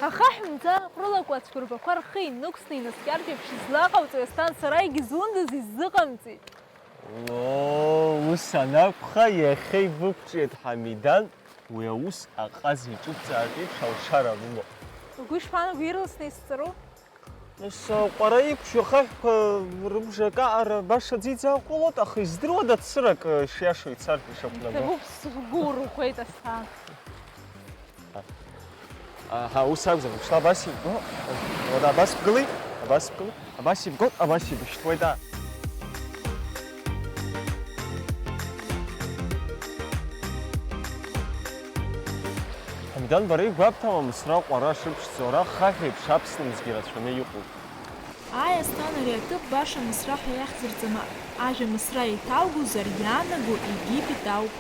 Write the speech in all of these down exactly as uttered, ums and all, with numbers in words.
Ахаҳә мца аҟәрылақәа ацәқәырԥақәа рхы инықәсны инаскьаргьы еиԥш излаҟауҵои, Асҭан, сара егьызундаз исзыҟамҵеит. Оо, ус анакәха, иахьа ибықәҿиеит Ҳамидан, уи аус аҟаза иҿыбҵаартә еиԥш алшара лымоуп. Угәы ишԥаанагои, ирласны исҵару? Нас, ҟәара иқәшәо ахаҳәқәа рыбжак аҟара баша аӡәы иӡааҟәылоит, аха издыруада цырак, э, шиашоу ицартә ишақәнаго? Иҭабуп, сгәы урӷәӷәеит, Асҭан. Аҳа, ус акәзар, мшла абас ибго, уара абас бгылеи, абас бгылеи, абас ибгоит, абас ибышьҭуеит, аа. Ҳамидан, бара игәабҭама Мысра ҟәара шыԥшӡо, ара хаҳә еиԥш аԥслымӡгьы рацәаны иҟоуп? Ааи, Асҭан, ари аҭыԥ баша Мысра ҳәа иахьӡырҵама, ажәа Мысра иҭалгозар, иаанаго Египет ауп.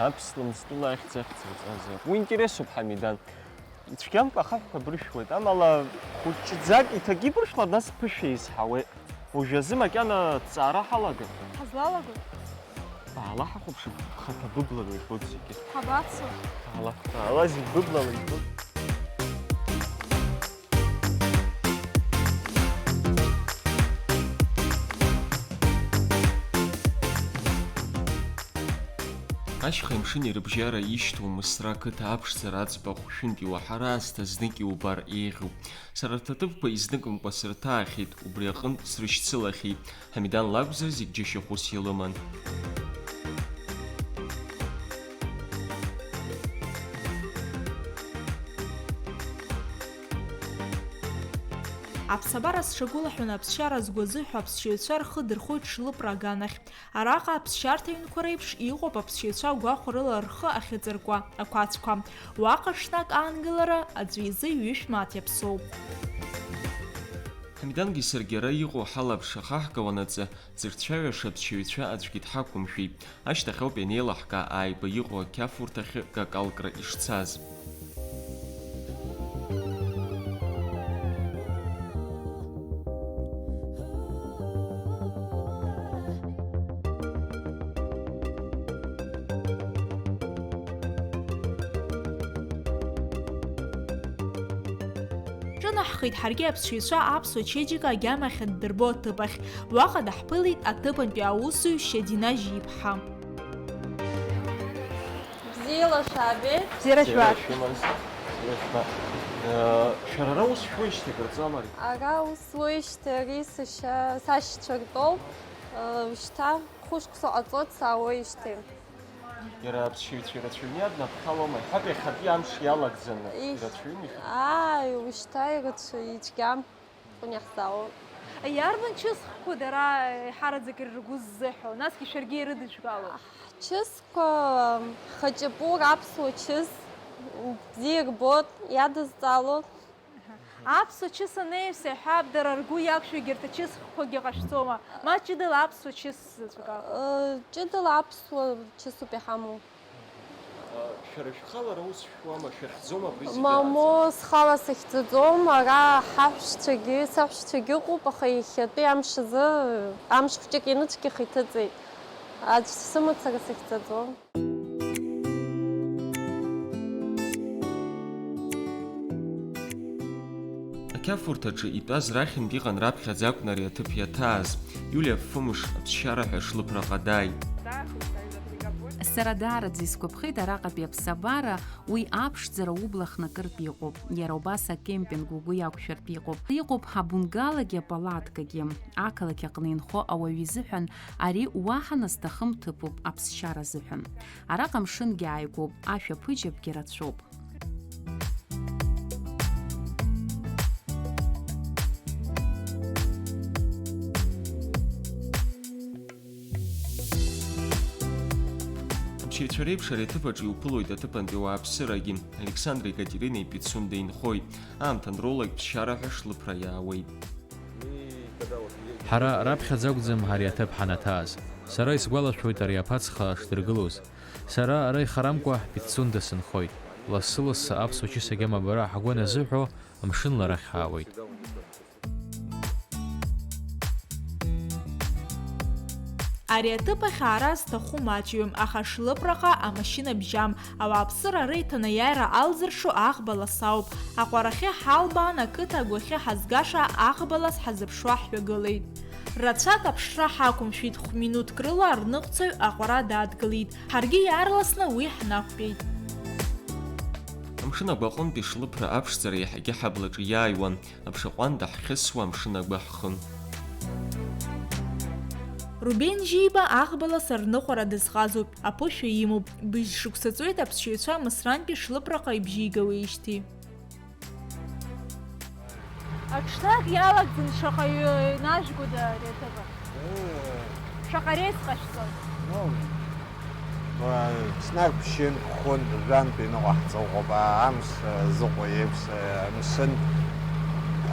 Аԥслымӡ тәыла ахьӡ ахьӡырҵазар. Уи интересуп, Ҳамидан. Ицәгьамкәа ахаҳәқәа быршәуеит, амала хәыҷӡак иҭагьы быршәлар, нас ԥышәа изҳауеит. Уажәазы макьана аҭҵаара ҳалагахьан. Ҳазлалагои? Баала ҳахәаԥшып, бхаҭа быблала ибоит зегьы. Ҳабацо? Баала, баала, зегь быблала ибоит. Ашьхеи амшыни рыбжьара ишьҭоу Мысра ақыҭа аԥшӡара аӡбахә шәынтә иуаҳар аасҭа знык иубар еиӷьуп. Сара рҭаҭыԥқәа изныкымкәа сырҭаахьеит, убри аҟынтә срышьцылахьеит. Ҳамидан лакәзар, зегь џьашьахәыс илыман. Аԥсабара сҽагәылаҳәаны аԥсшьара згәы азыҳәо аԥсшьаҩцәа рхы дырхоит Шлыпра аганахь. Араҟа аԥсшьарҭа ҩнқәа реиԥш иҟоуп аԥсшьаҩцәа агәахәарыла рхы ахьыҵаркуа ақәацқәа. Уаҟа ҽнак аангылара аӡәы изы ҩышә мааҭ иаԥсоуп. Ҳамидангьы саргьы ара иҟоу ҳалаԥш ахаҳгауанаҵы, дзырцәаҩаша аԥсшьаҩцәа аӡәгьы дҳақәымшәеит. Ашьҭахь ауп ианеилаҳкаа ааигәа иҟоу ақьафурҭахьы какалкра ишцаз. Ҿынаҳхеит ҳаргьы аԥсшьаҩцәа аԥсуа чеиџьыка агьама ахьыддырбо аҭыԥ ахь. Уаҟа даҳԥылеит аҭыԥантәи аусзуҩ Шьадина Жьиԥҳа. Бзиала шәаабеит. Бзиара шәуааит. Бзиара шәымаз. Бзиара шәба-, э, шәара ара ус шәуеижьҭеи акыр ҵуама ари? Ара ус уеижьҭеи ари сашьа-, сашьцәа ртәоуп. Э, шьҭа хәышықәса ҟаҵоит саауеижьҭеи. Иара аԥсшьаҩцәа ирацәаҩны иаднадхалома? Иҳәап, иахьатәи амш иалагӡаны. Ишь, ирацәаҩыми? Ааи, ушьҭа ирацәа-, ицәгьам. Ҟәын иахьзаауоу. Иарбан чысхқәоу дара еиҳараӡак иргәы ззыҳәо, насгьы шәаргьы ирыдыжәгало? Ҳчысқәа, хаҷапур аԥсуа чыс бзиа ирбоит, иадызҵаало. Аԥсуа чыс анеиҩса, иҳәап, дара ргәы иақәшәо егьырҭ ачысхқәагьы ҟашәҵома? Ма ҷыдала аԥсуа чыс заҵәык акәу? Ыы, ҷыдала аԥсуа чысуп иҳамоу. Шәара шәхала ара ус шәуама, шәахьӡома абри зегьы? Мамоу, схала сахьӡаӡом, ара ҳаҳәшьцәагьы, саҳәшьцәагьы ыҟоуп, аха иахьатәи амш азы, амш хәҷык ианыцәгьаха иҭыҵит. Аӡә сымацара сахьӡаӡом. Ақьафурҭаҿы итәаз рахьынтә иҟан раԥхьаӡа акәны ари аҭыԥ иаҭааз. Иулиа Фымш аԥсшьара ҳәа шлыԥраҟа дааит. Сара даараӡа исгәаԥхеит араҟатәи аԥсабара, уи аԥшӡара убла хнакыртә иҟоуп. Иара убас акемпинг угәы иақәшәартә иҟоуп. Иҟоуп ҳабунгалагьы апалаткагьы. Ақалақь аҟны инхо ауаҩ изыҳәан ари уаҳа назҭахым ҭыԥуп аԥсшьара азыҳәан. Араҟа амшынгьы ааигәоуп, ашәаԥыџьаԥгьы рацәоуп. Аԥсшьаҩцәа реиԥш ари аҭыԥ аҿы иуԥылоит аҭыԥантәи ауааԥсырагьы. Александреи Екатеринеи Пицунда инхоит. Аамҭа анроулак ԥсшьара ҳәа шлыԥра иаауеит. Ҳара раԥхьаӡа акәӡам ари аҭыԥ ҳанаҭааз. Сара исгәалашәоит ари аԥацха шдыргылоз. Сара ара ихарамкәа Пицунда сынхоит. Лассы-лассы аԥсуа чыс агьама абара ҳгәы аназыҳәо, мшынла арахь ҳаауеит. Ари аҭыԥ ахь аара зҭаху маҷҩым, аха Шлыԥраҟа амашьына бжьам, ауааԥсыра реиҭанеиааира алзыршо аӷба ласоуп. Аҟәарахьы ҳалбаан, ақыҭа агәахьы ҳазгаша аӷба лас ҳазыԥшуа ҳҩагылеит. Рацәак аԥшра ҳақәымшәеит, хә-минуҭк рыла арныҟәцаҩ аҟәара дадгылеит, ҳаргьы иаарласны уи ҳнақәтәеит. Амшын агәаҟынтә ишлыԥра аԥшӡара иаҳагьы ҳаблаҿы иааиуан, аԥшаҟәанда ҳхьысуа амшын агәы ҳхын. Рубен Жьиба аӷба лас арныҟәара дазҟазоуп, аԥышәа имоуп, быжь шықәса ҵуеит аԥсшьаҩцәа Мысрантәи Шлыԥраҟа ибжьеигауеижьҭеи. Аҽнак иалагӡан шаҟа ҩы-, нажәгода ари аҭыԥ? Шаҟа реиз ҟашәҵоз? Ну, ба-, ҽнак ԥшьынтә, хәынтә, жәантә иныҟаҳҵо ыҟоуп, а-, амш, а, зыҟоу еиԥш, а, амшын,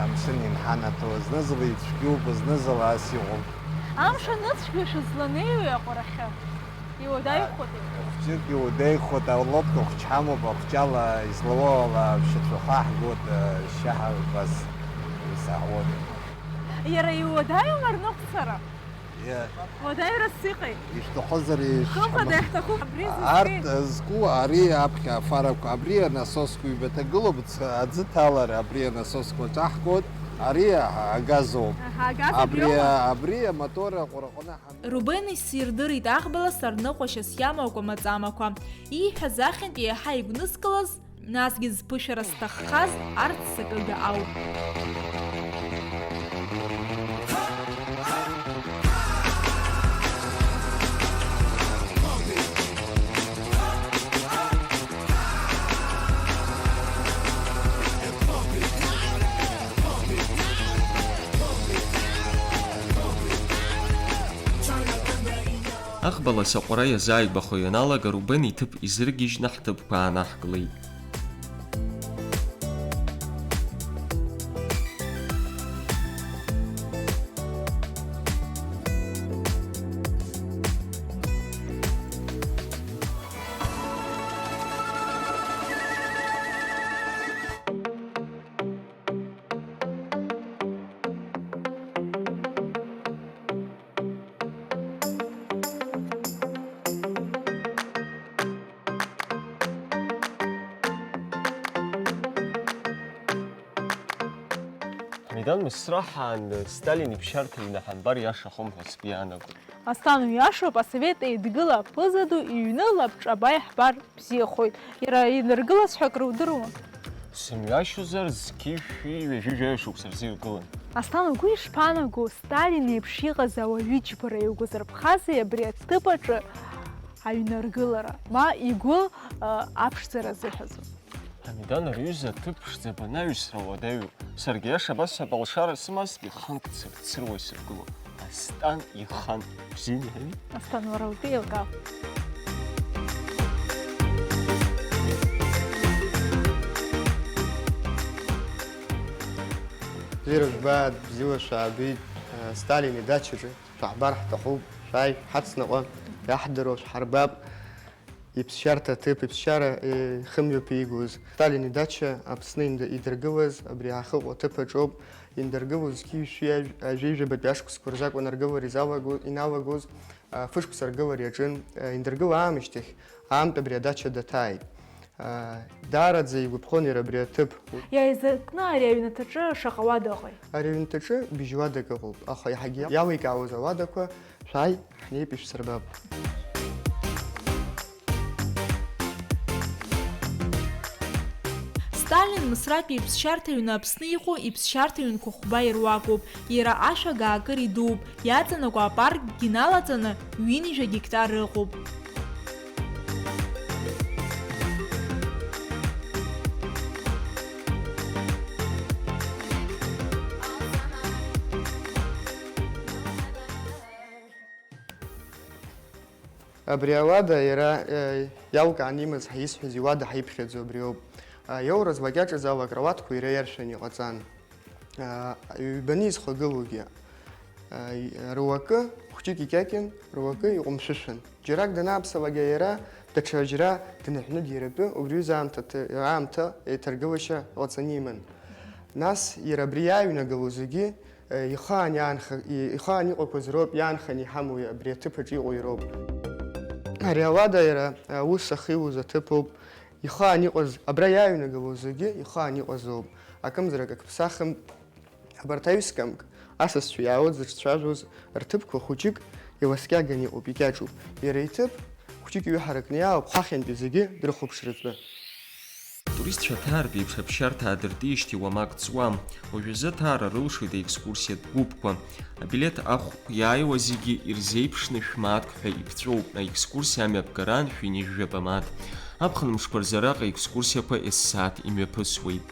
амшын инҳанаҭо, зны-зынла ицәгьоуп, зны-зынла ас иҟоуп. Амш аныцәгьоу шәызланеиуеи аҟәарахьы? Иуадаҩхоит. Хәҷык иуадаҩхоит, алодка хәҷы ҳамоуп, ахәҷала излауала шьацәахәа ҳгоит, шьаҳа убас исаҳауеит. Иара иуадаҩума рныҟәцара? Иа. Уадаҩрас иҟеи? Ишәҭахызар иш-, Хымԥада иаҳҭахуп, абри арҭ зызки? Зку, ари аԥхьа афарақәа, абри анасосқәа ҩба ҭагылоуп, ц-, аӡы ҭалара, абри анасосқәа ҿаҳгоит, ари а-, агазоуп. Аҳа, агаз абри абриоума? А-, абри амотор аҟәраҟны ҳа- Рубен исирдырит аӷбала сарныҟәашьас иамоу акәамаҵамақәа. Ииҳәаз ахьынтә еиҳа игәныскылаз, насгьы зԥышәара зҭаххаз арҭ сакыга ауп. Аӷбала саҟәара иазааигәахо ианалага, Рубен иҭыԥ изыргьежьны ҳҭыԥқәа аанаҳкылеит. Ҳамидан, Мысра ҳаан Сталин иԥсшьарҭа иҩны ҳамбар иашахом ҳәа сгәы иаанагоит. Асҭан, уиашоуп, асовет еидгыла аԥыза ду иҩны лабҿаба иаҳбар бзиахоит. Иара инаргылаз ҳәа акрудыруама? Сымҩашьозар, зқьи шәи ҩажәи жәаҩа шықәса рзы иргылан. Асҭан, угәы ишԥаанаго, Сталин еиԥш иҟаз ауаҩы џьбара иугәазырԥхазеи абри аҭыԥ аҿы аҩнаргылара, ма игәы, а, аԥшӡара азыҳәазу? Ҳамидан, ари аҩыза аҭыԥ ԥшӡа банаҩсра уадаҩуп. Саргьы иаша абас ҳәа алшара сымазҭгьы, ханк цырцыруа исыргылон. Асҭан ихан. Бзианы иҳәеи? Асҭан, уара утәы еилкаап. Бзиара жәбааит, бзиала шәаабеит, Сталин идачаҿы шәаҳбар ҳҭахуп, шәааи, ҳацныҟәа, иаҳдыруа шәҳарбап. Иԥсшьарҭа аҭыԥ, иԥсшьара, е, хымҩаԥигоз. Сталин идача Аԥсны инда-, идыргылаз абри аахыҟоу аҭыԥ аҿоуп. Индыргылоз зқьи жәшәи ажә-, ажәеижәабатәи ашықәсқәа рзы акәын аргылара изалаго-, иналагоз, а, фышықәса аргылара иаҿын. А, индыргыла аамышьҭахь, аамҭа абри адача даҭааит. А, даараӡа игәаԥхон иара абри аҭыԥ. Иааизакны ари аҩнаҭаҿы шаҟа уада ыҟои? Ари аҩнаҭаҿы быжь уадак ыҟоуп, аха иаҳагьы иаликаауаз ауадақәа шәааи, ҳнеип, ишәсырбап. Сталин Мысратәи иԥсшьарҭа ҩны Аԥсны иҟоу иԥсшьарҭа ҩнқәа хәба ируакуп. Иара ашәага акыр идууп, иаҵанакуа апаркгьы налаҵаны ҩынҩажәа гектар ыҟоуп. Абри ауада иара, э, иалкааны имаз ҳәа исҳәаз иуада ҳаиԥхьаӡо абриоуп. А, иоураз макьаҿазаалак ала акроватқәа иара иаршәны иҟаҵан. А, ҩбаны изхагылоугьы, а, и-, руакы хәҷык икьакьан, руакы иҟәымшәышәын. Џьарак данааԥсалак иара даҽа џьара дныҳәны диратәы, убри аҩыза аамҭа ҭ-, аамҭа еиҭаргылашьа ҟаҵаны иман. Нас иара абри иааҩнагылоу зегьы Ихаан иаанха-, и-, ихаан иҟақәаз роуп, иаанханы иҳамоу абри аҭыԥ аҿы иҟоу ироуп. Ари ауада иара аус ахиуаз аҭыԥ ауп. Ихаан иҟаз, абра иааҩнагылоу зегьы ихаан иҟаз ауп. Акымзарак ак ԥсахым. Абарҭ аҩскамк асасцәа иаауеит зыҿцәажәоз рҭыԥқәа хәыҷык иласкьаганы иҟоуп, икьаҿуп. Иара иҭыԥ хәҷык иҩаҳаракны иаауп, хахьынтәи зегьы дрыхәаԥшратәы. Атуристцәа аҭаартә еиԥш аԥсшьарҭа аадыртижьҭеи уамак ҵуам. Уажәазы аҭаара рылшоит аекскурсиатә гәыԥқәа. Абилеҭ ахәқәа иааиуа зегьы ирзеиԥшны шәмааҭк ҳәа иԥҵәоуп. Аекскурсиа амҩаԥгараан шәи ҩынҩажәижәаба мааҭ. Аԥхын мшқәа рзы араҟа аекскурсиақәа ес-сааҭ имҩаԥысуеит.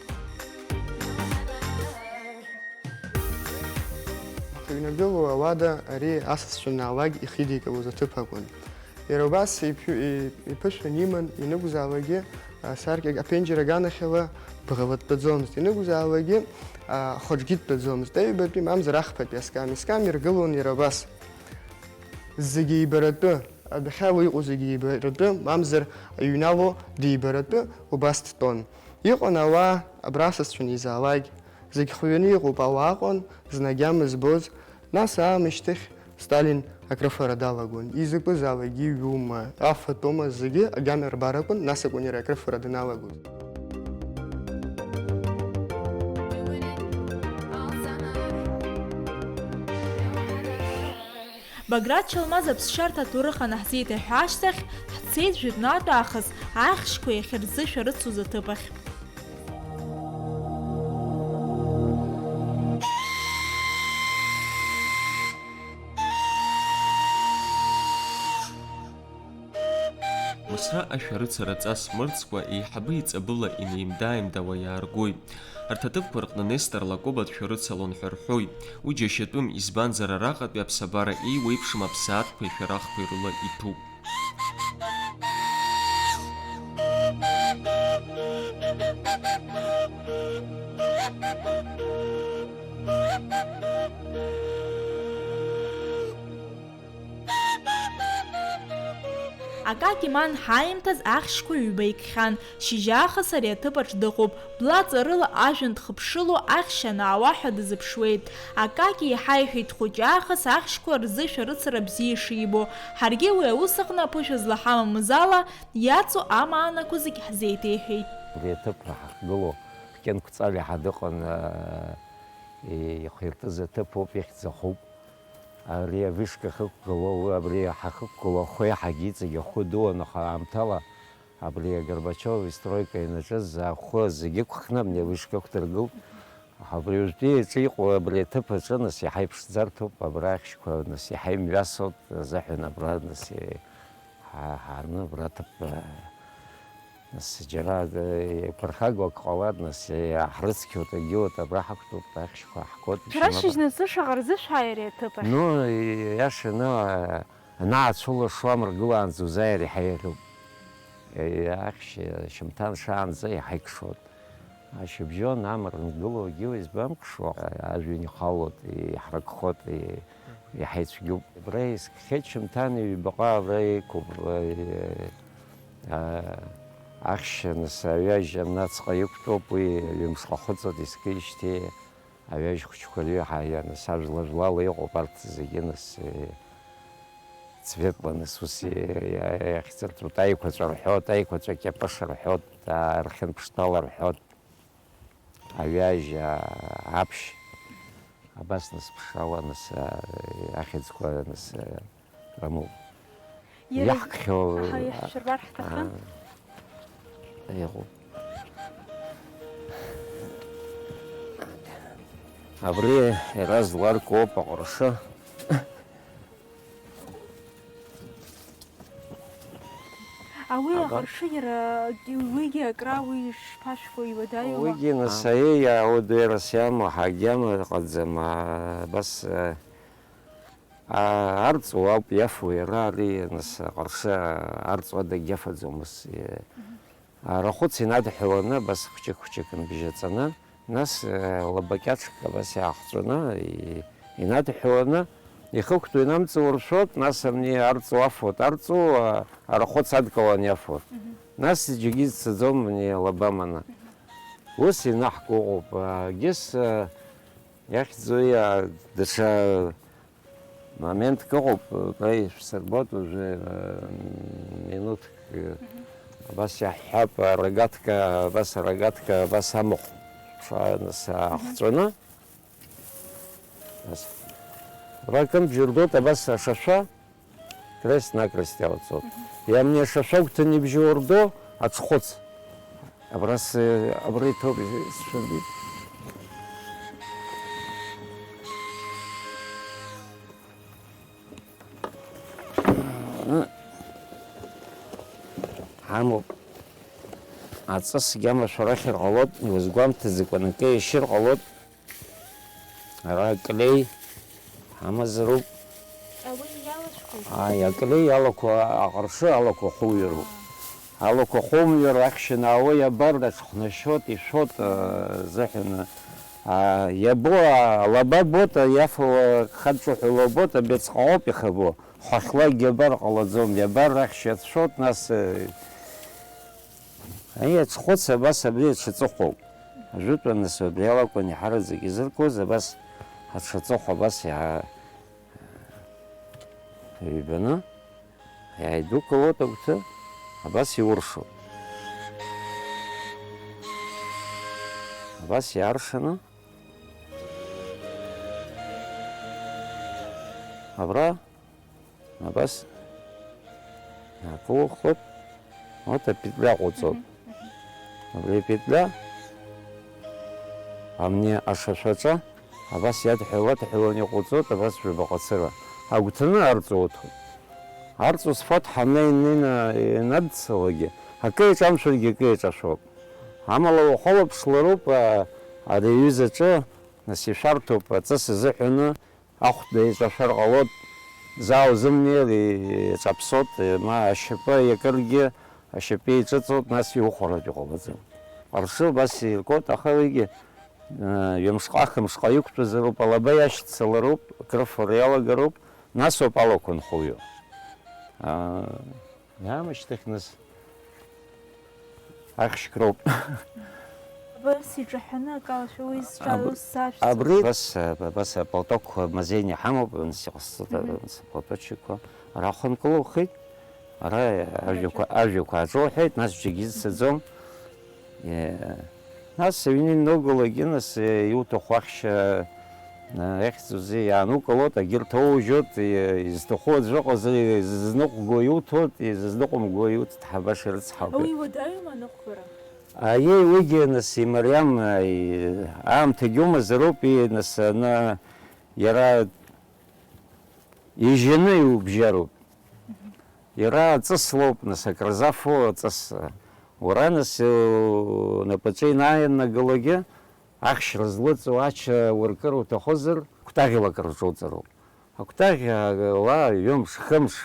Ҳаҩнагылоу ауада ари асасцәа анаалак ихидикылоз аҭыԥ акәын. Иара убас иԥ-, и-, иԥышәан иман, ианакәзаалакгьы, а, саркьак аԥенџьыр аганахьала бӷала дтәаӡомызт, ианакәзаалакгьы, а, хәаҿгьы дтәаӡомызт, аҩбатәи мамзар ахԥатәи аскам, искам иргылон иара убас. Зегьы еибаратәы, адәахьала иҟоу зегьы еибаратәы, мамзар аҩналоу деибаратәы убас дтәон. Иҟан ауаа абра асасцәа анеизаалак, зегь хҩаны иҟоуп, ауаа ыҟан, зны агьама збоз, нас аамышьҭахь Сталин акрыфара далагон. Изакәызаалакгьы иҩума, афатәума, зегьы агьама рбар акәын, нас акәын иара акрыфара даналагоз. Баграт Чалмаз аԥсшьарҭа аҭоурых анаҳзеиҭаҳәа ашьҭахь, ҳцеит жәытәнатә аахыс ахьшьқәа иахьырзышәарыцоз аҭыԥ ахь. Мысра ашәарыцара ҵас мырӡкәа, еиҳабы иҵабыла инеимда-ааимдауа иааргоит. Арҭ аҭыԥқәа рҟны Нестор Лакоба дшәарыцалон ҳәа рҳәоит. Уи џьашьатәым, избанзар араҟатәи аԥсабара еиуеиԥшым аԥсаатәқәеи ашәарахқәеи рыла иҭәуп. Акакиман ҳаимҭаз ахьшьқәа ҩба икхьан, шьыжьаахыс ари аҭыԥ аҿ дыҟоуп, бла ҵарыла ажәҩан дхыԥшыло ахьшь анаауа ҳәа дазыԥшуеит. Акаки иҳаиҳәеит хәыҷаахыс ахьшьқәа рзы шәарыцара бзиа ишибо, ҳаргьы уи аус аҟны аԥышәа злаҳамамыз ала, иацу амаанақәа зегь ҳзеиҭеиҳәеит. Абри аҭыԥ ҳахьгылоу Кьынқәҵали ҳәа дыҟан, ихиртыз аҭыԥ ауп, ихьӡ ахуп. Ари авышка ахьықәгылоу, уи абри ҳахьықәгылоу ахәы иаҳагьы иҵегь ахәы дууан, аха аамҭала абри Горбачев истройка ианаҿыз ахәы зегьы ықәхны абни авышка ықәдыргылт. Аха абри уажәтәи аҿы иҟоу абри аҭыԥ аҿы, нас, иаҳа иԥшӡарҭоуп, абра ахьшьқәа, нас, иаҳа имҩасуеит азыҳәан абра, нас, ҳа-, ҳааны абра аҭыԥ, нас, џьара, э, еиқәырхагоу акы ҟалар, нас, э, ҳрыцқьоит, агьоит, абра ҳақәтәоуп, ахьшьқәа ҳгоит. Шәара шьыжьнаҵы шаҟа рзышәааи ари аҭыԥ ахь? Ну, иашаны, э, анаацәылашо амра гылаанӡа узааир иаҳа еиӷьуп. Э, ахьшь, э, шьымҭан шаанӡа иаҳа икшоит. Ашьыбжьон амра ангылогьы избамкшо, ажәҩан ихалоит, иҳаракхоит, и-, иаҳа ицәгьоуп. Абра искхеит шьымҭан ҩбаҟа абра иқәуп, и-, а-, ахьшь аныс аҩажь амнаҵҟа иқәтәоуп, уи ҩымшҟа хыҵуеит искижьҭеи, аҩажь хәыҷқәа реиҳа аныс ажәла-жәлала иҟоуп арҭ зегьы, нас, и-, цветла, нас, ус, и-, иа-, иахьӡыртәуп, аиқәаҵәа рҳәоит, аиқәаҵәа кьапыш рҳәоит, архьынԥштәала рҳәоит. Аҩажь, а-, аԥшь, абас, нас, ԥшала, нас, а, ахьӡқәа, нас, а, рымоуп. Иара иаҳкхьоу, аҳа, а, иаҳшәырбар ҳҭахын. А, иҟоуп. Абри иара зларкуоуп аҟыршы. А уи аҟыршы иара, уигьы акра, уи шԥашәфо, иуадаҩума? Уигьы, нас, аиеи, ауадаҩрас иамоу ҳагьама ыҟаӡам, а, абас, а, а, арҵу ауп иафу иара, ари, нас, аҟыршы арҵу ада иафаӡом, ус, е. Арахәыц инадҳәаланы, абас хәҷык-хәҷык нбжьаҵаны, нас, э, лаба кьаҿк абас иаахҵәаны, и-, инадҳәаланы, ихықәтәоу инамҵуа ршәоит, нас абни арҵу афоит, арҵу, а, арахәыц адкыланы иафоит. Мгм. Нас џьаргьы изцаӡом абни лаба аманы. Мгм. Ус инаҳкуа ыҟоуп, а, гьыс, а, Иахьӡу иа-, даҽа моментк ыҟоуп, абра ишәсырбоит уажәы, э, минуҭк, э, абас иаҳҳәап, арогатка, абас арогатка, абас амахә ҽа-, нас аахҵәаны. Нас. Абра акымџь ирдоит, абас ашашәа. Крест-накрест иалҵуеит. Иамни ашашәагәҭан ибжьы урдо аҽхәыц. Абра сы-, абра иҭоуп, сшәындит. Ҳамоуп. Аҵысгьы амашәыр ахьыр ҟалоит, иузгәамҭаӡакәа акы ишьыр ҟалоит. Ара аклеи ҳамазароуп. Ауи иалашәхәеит? Ааи, аклеи алақәа, аҟыршы алақәа хәуҩароуп. Алақәа хәумҩар ахьшьын аауа иабар, аҽхнашьот, ишәот, а, зыҳәан, а, иабо, а, алаба бот, а, иафауа хадҿыҳәала бот, абеҵҟаоуп ихабо. Хәахьлакгьы абар ҟалаӡом, иабар ахьшьацәот, нас, э, Аиац хәыц абас абри аҽаҵыхәоуп. Ажәытәан нас убри алакәын иҳараӡак изыркуаз, абас аҽаҵыхәа абас иаа-, ҩбаны, иааидукылоит агәҭы, абас иуршоит. Абас иааршаны, абра Абас, акы ухоит, вот апетля ҟоуҵоит. Мгм, мгм. Абри апетля, амни ашашәаҿа, абас иадҳәалан-, адҳәалан иҟоуҵоит, абас жәаба ҟацара. Агәҭаны арҵоит. Арҵо сфоит ҳанеинеина инадцалакгьы, акы иҿамшәаргьы акы иҿашәоит. Амала ухылаԥшлароуп, а, ари аҩызаҿы, нас ишәарҭоуп, аҵыс азыҳәаны, Ахәда еиҿашәар ҟалоит, заа узымнеир, иҿаԥсоит, ма ашьапы иакыргьы, ашьапы еиҿыҵоит, нас иухәаратәы иҟалаӡом. Ҟаршы убас иркуеит, аха уигьы, э, ҩымшҟа, хымшҟа иқәтәазароуп, алаба иашьцылароуп, акрыфара иалагароуп, нас ауп алақәа анхоуҩо. Аа, Иаамышьҭахь нас ахьшькроуп. Абас иҿаҳәаны акалашәа уи зҿалоу сашәҵа. Абри абас, абас аплатокқәа мазеины иҳамоуп, нас иҟасҵоит, Мгм. нас аплаточкқәа. Ара хынкылухеит, ара ажәақәа, Ажәа. ажәақәа ааҿоуҳәеит, нас џьаргьы зцаӡом. Е, Нас аҩны иннугылогьы, нас, э, иуҭаху ахьшьа, э, иахьӡузеи, иаанукылоит, агьырҭ оужьоит, э, изҭаху аӡә ыҟазар, изызныҟәго иуҭоит, изызныҟәымго иуҭ-, ҳабаша рыцҳауп. Уи уадаҩума аныҟәгара? Аиеи, уигьы, нас, имариам, э, аамҭагьы умазароуп, и, нас, ана, иара ижьаны иубжьароуп. Иара аҵыс лоуп, нас, акрызафо аҵыс. Уара, нас, унапаҿы ианаанагалогьы, ахьшьра злыҵоу ача уркыр уҭахозар, кәтаӷьла акрырҿоуҵароуп. Акәтаӷь ла ҩымш, хымш,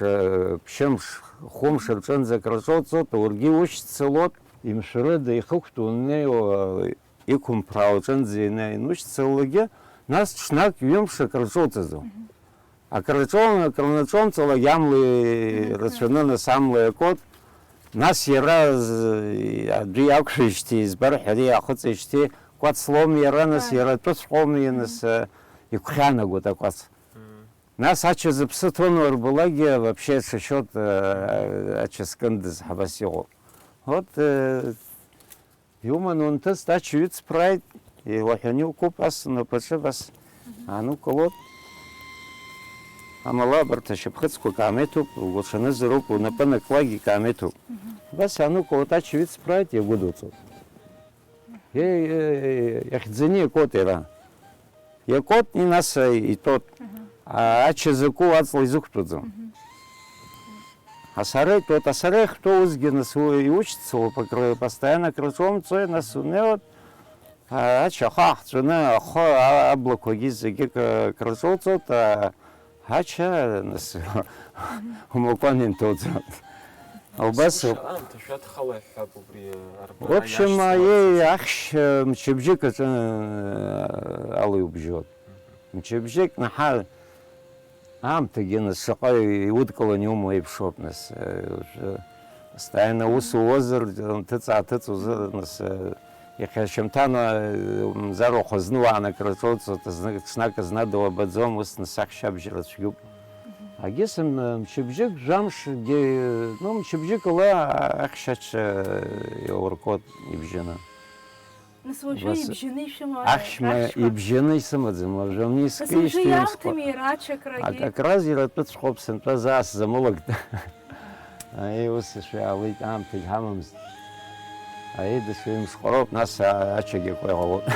ԥшьымш, хәымш рҿынӡа акрырҿоуҵоит, уаргьы иушьцылоит, имшәырыда ихықәтәоу унеиуа, иқәымԥраауа аҿынӡа ианушьцылогьы, нас ҽнак ҩымш акрырҿоуҵаӡом. Мгм. Акрырҿон, акрынаҿомҵалак, амла Мгм. рацәаны, нас, амла иакуеит. Нас иара з-, адәы иақәшәижьҭеи, избар ҳәа ари иаахыҵижьҭеи, кәац лоуми иара, нас, Ааи. иара атәыҵәҟьоуми, Мгм. нас, э, игәхьаанагоит акәац. Мгм. Нас ача зыԥсы ҭоу уарбалакгьы вообще ҽашьоит, э, ача зкындаз ҳабас иҟоуп. Вот, э, Иуман унҭыҵт, ача ҩыҵԥрааит, илаҳәаны иукуп, ас унапаҿы абас Мгм. аанукылоит. Амала абарҭ ашьапхыцқәа каамеҭуп, угәаҽанызароуп, унапы анакуагьы каамеҭуп. Мгм. Абас аанукылоит, ача ҩыҵԥрааит, иагәыдуҵоит. Е, е, е, иахьӡаны иакуеит иара. Иакуеит, и нас, э, итәоит. Мгм. А, ача закәу аҵла изықәтәаӡом. Мгм. Асара итәоит, асара иахьтәоу усгьы нас у-, иушьцылоуп, акры-, постоянно акрырҿоумҵои, нас унеиуеит, а, ача ахы аахҵәаны, ахы, а, аблақәагьы зегьы кы-, крырҿоуҵоит, а, ача, нас, умакәан инҭоуҵоит. Убас ауп. Аамҭа шәадхалои ҳҳәап, убри арбара В общем, иашьцыларц. Аиеи, ахьшь, э, мчыбжьык аҿы, э, ала иубжьоит. Мчыбжьык наҳар, аамҭагьы нас шаҟа иудкыланы иумоу еиԥшоуп, нас, э, уажәы постоянно ус уозар, нҭыҵ-ааҭыҵ узыр, нас, э, Иахьа шьамҭан, э, мзарахә зны уаанакра ҿоуҵоит, зны ҽнак знадоу абаӡом, ус нас ахьшь абжьара цәгьоуп. Агьыс м-, мчыбжьык, жәамшгьы, ну, мчыбжьык ала ахьшь аҽа иауркуеит ибжьаны. Нас уажәы Бас-, ибжьаны ишәымоу ахьшьма ахьшьқәа? Ибжьаны исымаӡам, уажәы Нас амниск уажәы ишьҭеимскәа. Иаамҭами иара ачакрагьы? Ак-, акраз иратәыҵәҟьоуп, сынтәа заа сзамылакт. Аи, ус ишәаалеит, аамҭагь ҳамамызт. Аи, дышәеимш ҟароуп, нас, а-, ачагьы акуа иҟалоит.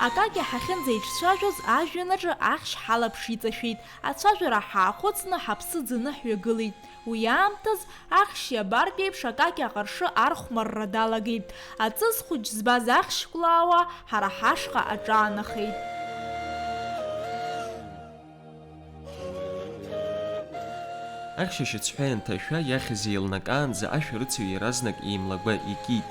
Акакьа ҳахьынӡеиҿцәажәоз, ажәҩанаҿы ахьшь ҳалаԥш иҵашәеит, ацәажәара ҳаахәыцны ҳаԥсы ӡаны ҳҩагылеит. Уи аамҭаз ахьшь иабартә еиԥш акакьа аҟыршы архәмарра далагеит. Аҵыс хәыҷ збаз ахьшь кәлаауа ҳара ҳашҟа аҿаанахеит. Ахьшь ашьацҳәа ианҭашәа, иахьыз еилнакаанӡа ашәарыцаҩ иаразнак еимлагәа икит.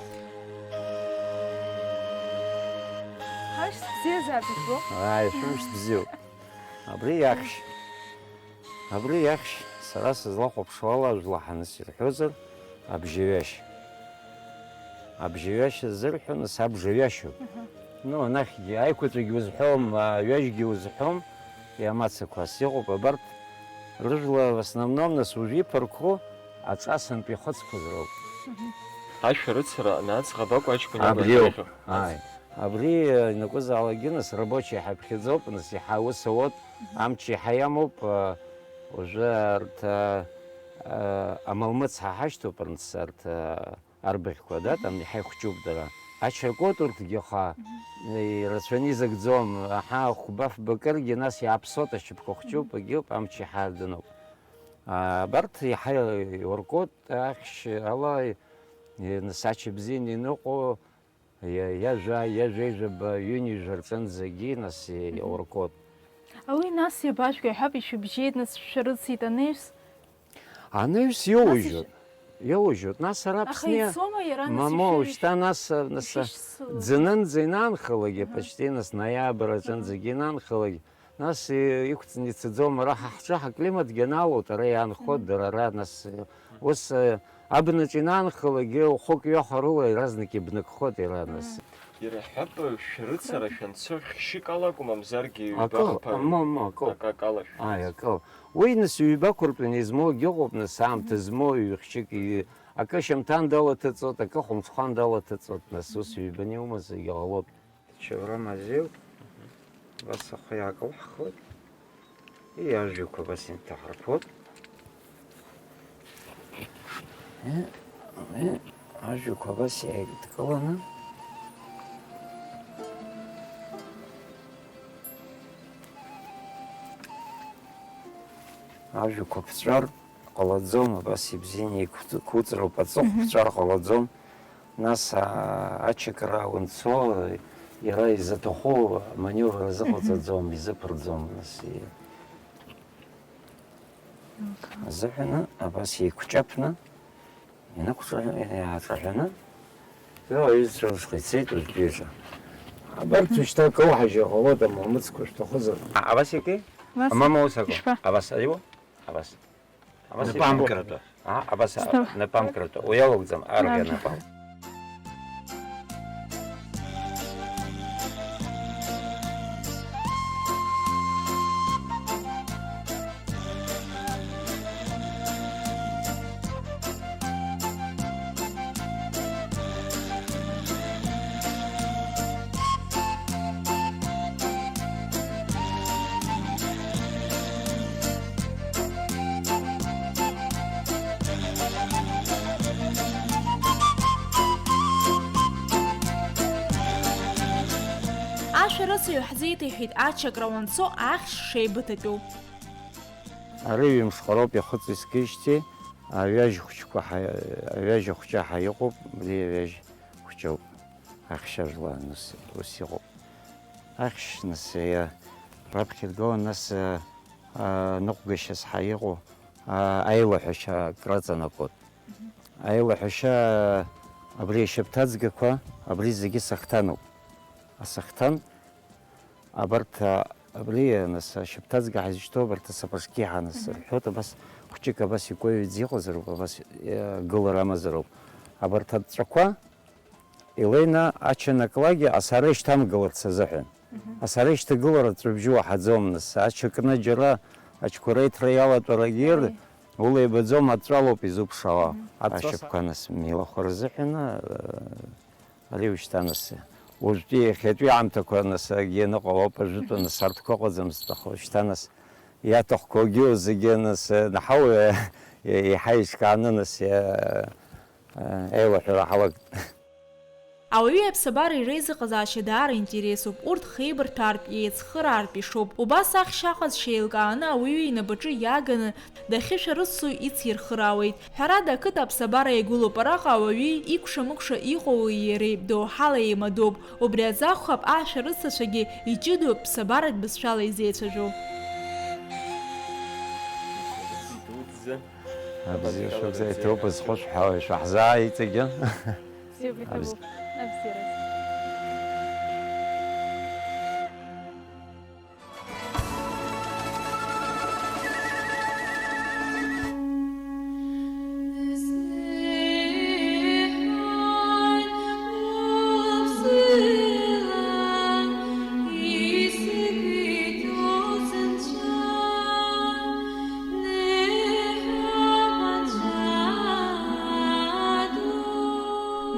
Ҳашьцәа бзиазаап иббо? Ааи, шәымш бзиоуп. Абри иахьшь. Абри иахьшь, сара сызлахәаԥшуа ала, ажәла ҳаныс ирҳәозар, абжьаҩашь. Абжьаҩашь ззырҳәо, нас абжаҩашьоуп. Аҳа. Ну, анахьгьы аиқәаҵәагьы узҳәом, аҩажьгьы узҳәом, иамацақәас иҟоуп, абарҭ рыжәла в основном, нас, ужәиԥарқәоу аҿасынтә ихыцқәаз роуп. Мгм. Ашәарыцара анаӡӷаб акәу аҷкәын иамоу Абриоуп. Ааи. Абри, э, ианакәызаалакгьы, нас, рабочий ҳаԥхьаӡоуп, нас, иаҳа аус ауоуп, Мгм. Амч иаҳа иамоуп, э, уажәы арҭ, э, э, амалмыц ҳа ҳашьҭоуп, нас, арҭ, э, арбаӷьқәа, да, Мгм. Там иаҳа ихәҷуп дара. Ачаркот урҭгьы аха, Мгм. Ирацәаны изакӡом. Аҳа, хәба-фба кыргьы, нас иааԥсоит, ашьапқәа хәҷуп, Мгм. Агьоуп, амч иаҳа дынуп. А, абарҭ иаҳа иуркот ахьшь ала, и-, нас ача бзианы иныҟәо, иа-, иажәа, иажәеижәаба, ҩынҩажәа рҿынӡагьы, нас, и-, Мгм. Иуркот. Уи нас иабажәго, иҳәап, ишәыбжьеит, нас шәшәарыцеит анаҩс? Анаҩс Нас иоужьуеит. Иш- Иоужьуеит. Нас ара Аха Аԥсны ицома иара, нас, Мамоу, ишәышьҭ-, шьҭа нас, нас ишәышьцыло? Ӡынынӡа инаанхалак, Аҳа. Почти нас ноиабр Аҳа. Аҿынӡагьы инаанхалак, нас, э, иқәҵны ицаӡом, ара ҳа ҳҿы ҳаклиматгьы анаалоит, ара иаанхоит Мгм. Дара ара, нас, э, ус, э, абнаҿ инаанхалакгьы хәык-ҩаха рыла иаразнак ибнакхоит иара, нас. Мгм. Ирҳәап, шәарыцара шәанцо хьшьык ала акәу, мамзаргьы ҩба Акы, хԥа ама, ама, акы. Акакала шәанцо. Ааи, акы. Уи, нас, ҩбақәыртәаны измоугьы ыҟоуп, нас, аамҭа Мгм. Змоу ҩ-хьшьык, и-, акы шьамҭан далаҭыҵуеит, акы хәымҽхан далаҭыҵуеит, нас, ус Мгм. Ҩбаны иумазаргьы ҟалоит. Чавра мазеиуп. Абас ахы иаакылҳхуеит. И ажәҩақәа абас инҭаҳарԥоит. Э, э, ажәҩақәа абас иааидкыланы. Ажәақәа ԥҵәар ҟалаӡом, абас ибзианы еиқәҵ-, еиқәҵроуп, аҵыхә Мгм. Ԥҵәар ҟалаӡом. Нас, аа, ачакра унцо, иара изаҭаху аманевр азыҟаҵаӡом, Мгм. Изыԥырӡом, нас, и-, Окей. Азыҳәаны абас еиқәҿаԥны, инықәҿаҳәа-, иааҿаҳәаны, ио, аҩызцәа рышҟа ицеит уажәтәи аҿы. Абарҭ Мгм. Шьҭа акоуҳажьы ҟалоит, амамыцқәа шәҭахызар. А, абас икы? Абас. Амама ус акәу? Ишԥа? Абас, аиуа? Абас. Абас Напамгратәы. Ишԥа? А, абас, Сҭа- напамгратәы. Уи алоугӡам, арӷьа Арӷьа. Напам. Ашәарыцаҩ ҳзеиҭеиҳәеит ачакра уанцо ахьшь шеибыҭатәу. Ара ҩымш ҟароуп иахыҵ искижьҭеи, аҩажь хәҷқәа ҳа-, аҩажь ахәҷы ҳа иҟоуп, абри аҩажь хәҷоуп, ахьшь ажәла, нас, ус иҟоуп. Ахьшь, нас, иа-, раԥхьа иргылан, нас, а, а, ныҟәгашьас ҳа иҟоу, а, аилаҳәашьа акраҵанакуеит. Аилаҳәашьа, абри ашьаԥҭаӡгақәа, абри зегьы сахҭануп. Асахҭан, абарҭ, а, абри, а, нас, ашьаԥҭаӡга ҳазышьҭоу, абарҭ асапожки ҳанасырҳәоит, абас хәҷык абас икәаҩӡа иҟазароуп, абас, э, гылара амазароуп. Абарҭ адҵақәа илеины ачанаклагьы асара ишьҭамгыларц азыҳәан. Асара ишьҭагылара аҵәҵәабжьы уаҳаӡом, нас, ача кны џьара ачқәа реиҭра иалатәарагьы ир-, улеибаӡом, аҵәҵәалоуп изуԥшаауа. Аҵәҵәа са- Ашьапқәа, нас, милахәа рзыҳәан, э, ари ушьҭа, нас, уажәтәи иахьатәи аамҭақәа, нас, акгьы аныҟало ауп, ажәытәан, нас, арҭқәа ыҟаӡамызт, аха ушьҭа, нас, иаҭахқәоугьы зегьы, нас, э, наҳау, э, еиҳа еиҿкааны, нас, э, э, еилаҳәара ҳалагт. Ауаҩи аԥсабареи реизыҟазаашьа даара интересуп, урҭ хеибарҭәаартә, еицхыраартә ишоуп. Убас ахьшь аҟазшьа еилкааны ауаҩы инапаҿы иааганы дахьышәарыцо ицирхыраауеит. Ҳәарада, ақыҭа аԥсабара иагәылоуп, араҟа ауаҩы икәша-мыкәша иҟоу уи иареи доуҳала еимадоуп. Убри азы акәхап, ашәарыцацәагьы иҷыдоу ԥсабаратә бызшәала изеицәажәо. Абзиа шәыбзиа, иҭоуп зхәышәҳәауа, ишәаҳзааиҵегьы. Абз- Абзиараз.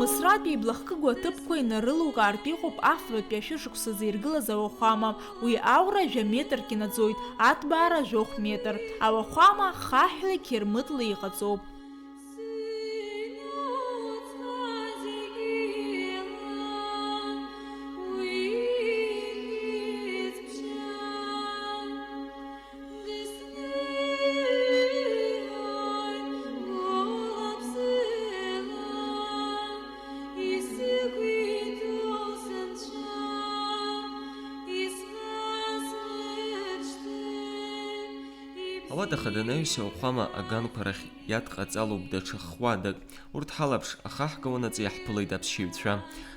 Мысратәи иблахкыгоу аҭыԥқәа инарылукаартә иҟоуп афбатәи ашәышықәсазы иргылаз ауахәама. Уи аура жәа метрк инаӡоит, аҭбаара жәохә метр. Ауахәама хаҳәла, қьырмытла иҟаҵоуп. Ауада хада анаҩс ауахәама аганқәа рахь иадҟаҵалоуп даҽа х-уадак. Урҭ ҳалаԥш ахаҳкуанаҵы иаҳԥылеит аԥсшьаҩцәа.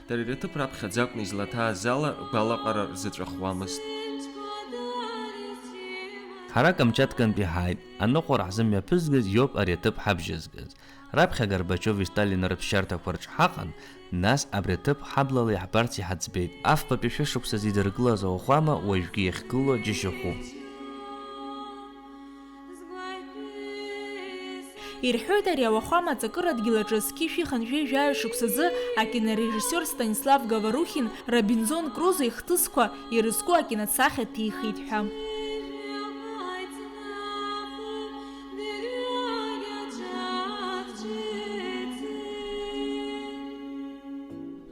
Дара ирҭыԥ раԥхьаӡа акәны излаҭааз ала ргәалаҟара рзыҵәахуамызт. Ҳара Камчаткантәи ҳааит, аныҟәара ҳзымҩаԥызгаз иоуп ари аҭыԥ ҳабжьазгаз. Раԥхьа Горбачиови Сталини рыԥсшьарҭақәа рҿы ҳаҟан, нас абри аҭыԥ ҳаблала иаҳбарц иҳаӡбеит. Афбатәи шәышықәсазы идыргылаз ауахәама уажәгьы иахьгылоу џьашьахәуп. Ирҳәоит, ари ауахәама аҵакыра адгьыл аҿы зқьи жәшәи хынҩажәи жәаҩа шықәсазы акинорежиссиор Станислав Говорухин Робинзон Крузо ихҭысқәа ирызку акиносахьа ҭихит ҳәа.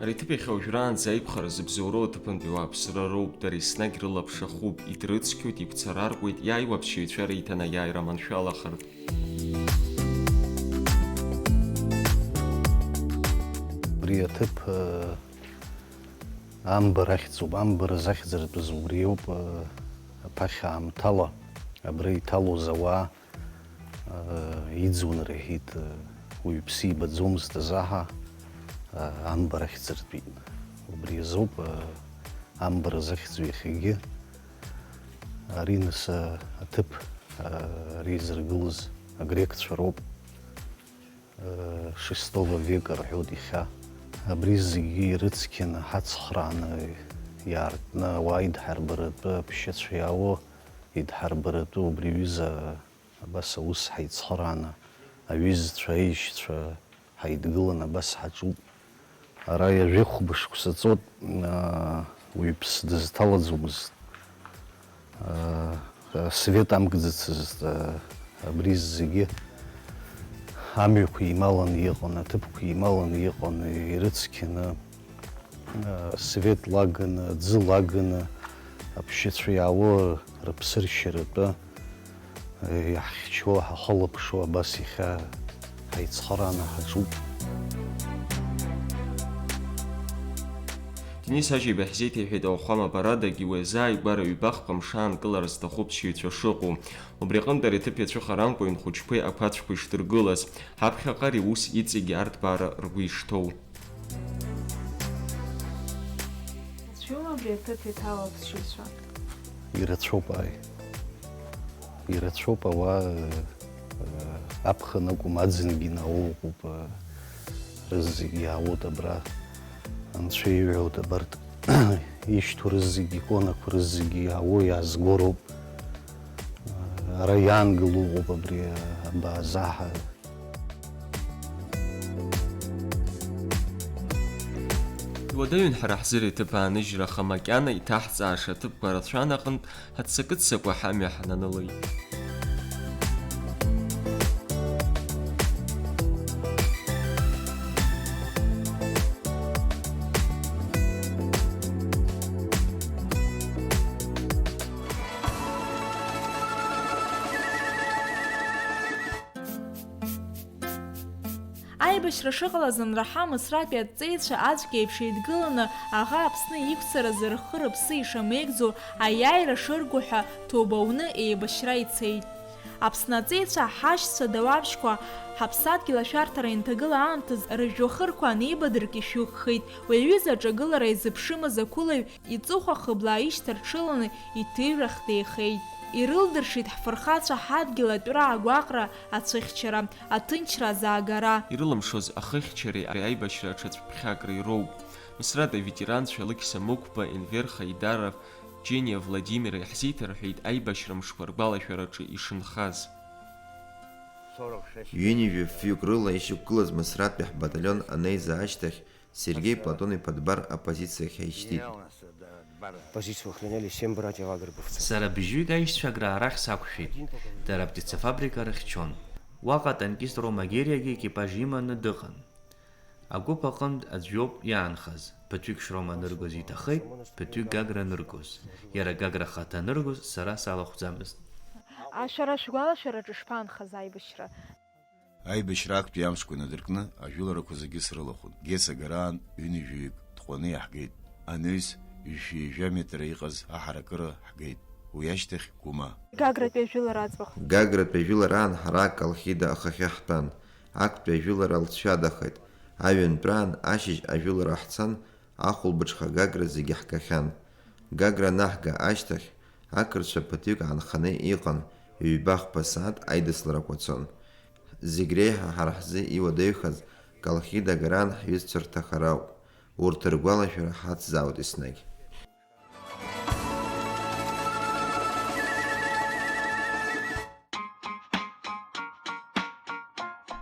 Ари аҭыԥ иахьа уажәраанӡа аиқәхара зыбзоуроу аҭыԥантәи ауааԥсыра роуп, дара еснагь рылаԥш ахуп, идрыцқьоит, игәцараркуеит, иааиуа аԥсшьаҩцәа реиҭанеиааира маншәалахартә. Абри аҭыԥ, э, амбар ахьӡуп, амбар захьӡыртәыз убриоуп, э, аԥахьа аамҭала абра иҭалоз ауаа, э, иӡуан рҳәеит, э, уаҩԥсы ибаӡомызт азаҳа, э, амбар ахьӡыртәит. Убри азоуп, э, амбар захьӡу иахьагьы. Ари нас, э, аҭыԥ, э, ари изыргылаз агрекцәа роуп. Шестого века рҳәоит иахьа. Абри зегьы ирыцқьаны, ҳацхрааны, иаартны, ауаа идҳарбаратәы, аԥсшьацәа иаауа идҳарбаратәы, убри аҩыза абас аус ҳаицхрааны, аҩызцәа, аишьцәа ҳаидгыланы абас ҳаҿуп. Ара ҩажәи хәба шықәса ҵуеит, аа, уаҩԥс дызҭалаӡомызт. Аа, асвет амкӡацызт, аа, абри зегьы амҩақәа еималаны иҟан, аҭыԥқәа еималаны иҟан, ирыцқьаны, аа, свет лаганы, аӡы лаганы, аԥсшьацәа иаауа рыԥсыршьаратәы. Иаҳхьчо, ҳахылаԥшуа абас иахьа ҳаицхырааны ҳаҿуп. Денис Ажьеиба ҳзеиҭеиҳәеит ауахәама абарадагьы уи азы ааигәара ҩба-хԥа мшы аанкылара зҭаху ԥсшьаҩцәа шыҟоу. Убри аҟынтә ари аҭыԥ иацәыхарамкәа аҩнхәыҷқәеи ақәацәқәеи шдыргылаз, ҳаԥхьаҟа ари аус иҵегьы арҭбаара ргәы ишҭоу. Ицәгьоума абри аҭыԥ иҭало аԥсшьаҩцәа? Ирацәоуп, ааи. Ирацәоуп ауаа, э, аԥхын акәым, аӡынгьы наоуҟоуп, э, Рызегьы иаауеит абра, анцәа ииҳәоит абарҭ ишьҭоу рызегьы, иконақәа рызегьы иаауеит, иаазго роуп. Ара иаангыло ыҟоуп абри абаазаҳа. Иуадаҩын ҳара ҳзы иҭыԥ ааныжьра, аха макьана иҭаҳҵааша аҭыԥқәа рацәан аҟынтә, ҳаццакы-ццакуа ҳамҩа ҳнанылеит. Аибашьра шыҟалаз анраҳа, Мысратәи аҵеицәа аӡәк еиԥш еидгыланы, аӷа Аԥсны иқәцаразы рхы-рыԥсы ишамеигӡо аиааира шыргәаҳәа ҭоуба уны еибашьра ицеит. Аԥсны аҵеицәа ҳашьцәа Дауаԥшьқәа ҳаԥсадгьыл ашәарҭара инҭагыла аамҭаз рыжәҩахырқәа анеибадырк ишәықәхеит, уи аҩыза аҿагылара изыԥшымыз ақәылаҩ иҵыхәа хыблаа ишьҭарҽыланы иҭыҩрахь деихеит. Ирылдыршеит ҳфырхацәа ҳадгьыл атәра, агәаҟра, ацәыхьчара, аҭынчра азаагара. Ирылымшоз ахыхьчареи ари аибашьра аҽацәԥхьакреи роуп. Мысратәи аветеранцәа Алықьса Мықәба, Енвер Хаидаров, Џьениа Владимир иаҳзеиҭарҳәеит аибашьра мшқәа ргәалашәараҿы ишынхаз. Ҩынҩажәа фҩык рыла ишықәгылаз Мысратәи ҳбаталион анеиза ашьҭахь, Сергеи Платон-иԥа Дбар апозициахь ҳишьҭит. Позицию охраняли семь братьев агробовцев. Сара бжьҩык аишьцәа Аграа рахь сақәшәеит. Дара аптицефабрика рыхьчон. Уаҟа атанкист Рома Гериагьы екипаж иманы дыҟан. Агәыԥ аҟынтә аӡә иоуп иаанхаз. Ԥыҭҩык Шрома аныргоз иҭахеит, ԥыҭҩык Гагра аныргоз. Иара Гагра ахаҭа аныргоз сара салахәӡамызт. А шәара шәгәалашәараҿы ишԥаанхаз аибашьра? Аибашьра актәи амшқәа инадыркны, ажәыларақәа зегьы срылахәын. Геса агараан ҩынҩажәаҩык тҟәаны иаҳгеит. Анаҩс, жәшәи жәа метра иҟаз аҳаракыра ҳгеит. Уи ашьҭахь, Гәыма. Гагратәи ажәылара аӡбахә. Гагратәи ажәылараан ҳара Колхида ахахьы ҳтәан. Актәи ажәылара лҵшәадахеит. Аҩынтәраан ашьыжь ажәылара ҳцан, ахәылбыҽха Гагра зегьы ҳгахьан. Гагра анаҳга ашьҭахь, ақырҭцәа ԥыҭҩык аанханы иҟан, ҩба-хԥа сааҭ аидысларақәа цон. Зегь реиҳа ҳара ҳзы иуадаҩхаз Колхида агараан ҳҩызцәа рҭахара ауп. Урҭ ргәалашәара ҳацзааит еснагь.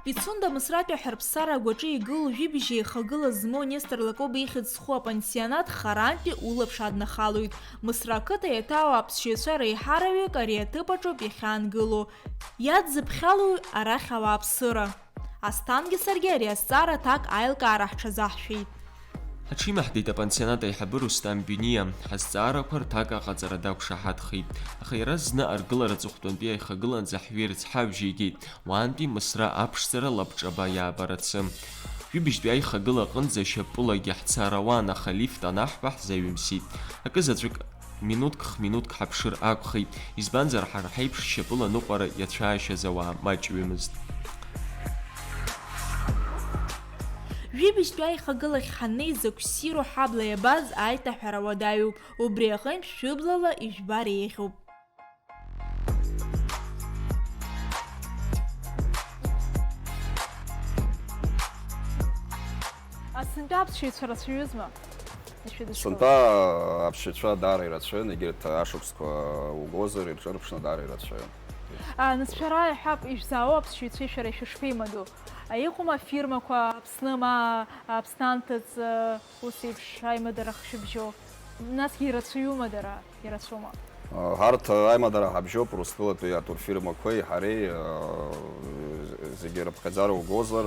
Пицунда Мысратәи аҳәарԥсара агәаҿы игылоу жәибжь еихагыла змоу Нестор Лакоба ихьӡ зху апансионат харантәи улаԥш аднахалоит. Мысра ақыҭа иаҭаау аԥсшьаҩцәа реиҳараҩык ари аҭыԥ аҿоуп иахьаангыло. Иадзыԥхьало арахь ауааԥсыра. Асҭангьы саргьы ари азҵаара аҭак аилкаара ҳҽазаҳшәеит. Ҳаҽимаҳдеит апансионат аиҳабы Рустам Биниа. Ҳазҵаарақәа рҭак аҟаҵара дақәшаҳаҭхеит, аха иара зны аргылара аҵыхәтәантәи аихагылаанӡа ҳҩеирц ҳабжьеигеит, уаантәи Мысра аԥшӡара лабҿаба иаабарацы. Ҩыбжьтәи аихагыла аҟынӡа шьапылагьы ҳцар ауан, аха лифт анаҳба ҳзаҩымсит. Акы заҵәык Минуҭк-хә-минуҭк ҳаԥшыр акәхеит, избанзар, ҳара ҳаиԥш шьапыла аныҟәара иацәаашьаз ауаа маҷҩымызт. Жәибжьтәи аихагылахь ҳаннеи, закә ссиру ҳабла иабаз аиҭаҳәара уадаҩуп, убри аҟынтә шәыблала ижәбар еиӷьуп. Асынтәа аԥсшьаҩцәа рацәаҩызма? Ишәыдыскылоит. Сынтәа аԥсшьаҩцәа даара ирацәаҩын, егьырҭ ашықәсқәа угозар, ирҿырԥшны даара ирацәаҩын. А, нас шәара иҳәап, ишәзаауа аԥсшьаҩцәеи шәара ишәышԥеимадоу? А, иҟоума афирмақәа Аԥсны, ма Аԥсны анҭыҵ, ус еиԥш аимадара хшәыбжьоу? Насгьы ирацәаҩума дара, ирацәоума? Ҳарҭ аимадара ҳабжьоуп Урыстәылатәи атурфирмақәеи ҳареи, зегьы рыԥхьаӡара угозар,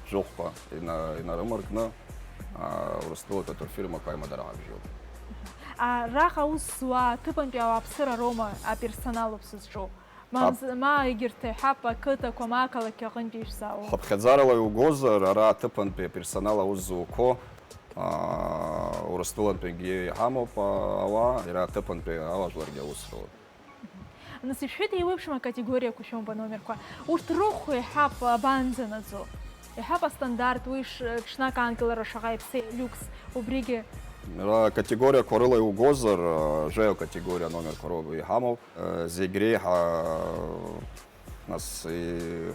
жәохәқәа ина-, инарымаркны, Урыстәылатәи атурфирмақәа аимадара ҳабжьоуп. Араҟа аус зуа аҭыԥантәи ауааԥсыра роума аперсоналуп сызҿу? Мамз-, ма егьырҭ иҳәап, ақыҭақәа, ма ақалақь аҟынтәи ишәзаауоу? Ҳаԥхьаӡарала иугозар, ара аҭыԥантәи аперсонал аус зуқәо, аа, Урыстәылантәигьы иҳамоуп, аа, ауаа, иара аҭыԥантәи ауаажәларгьы аус руеит. Нас ишәҳәеит, еиуеиԥшым акатегориақәа шәоуп, аномерқәа. Урҭ рыхә иҳәап, абанӡанаӡо? Иҳәап, астандарт, уи ш-, ҽнак аанкылара шаҟа иаԥсеи, люкс, убригьы? Ара акатегориақәа рыла иугозар, аа, жәаҩа акатегориа аномерқәа роуп иҳамоуп. Зегь реиҳа, нас, и-,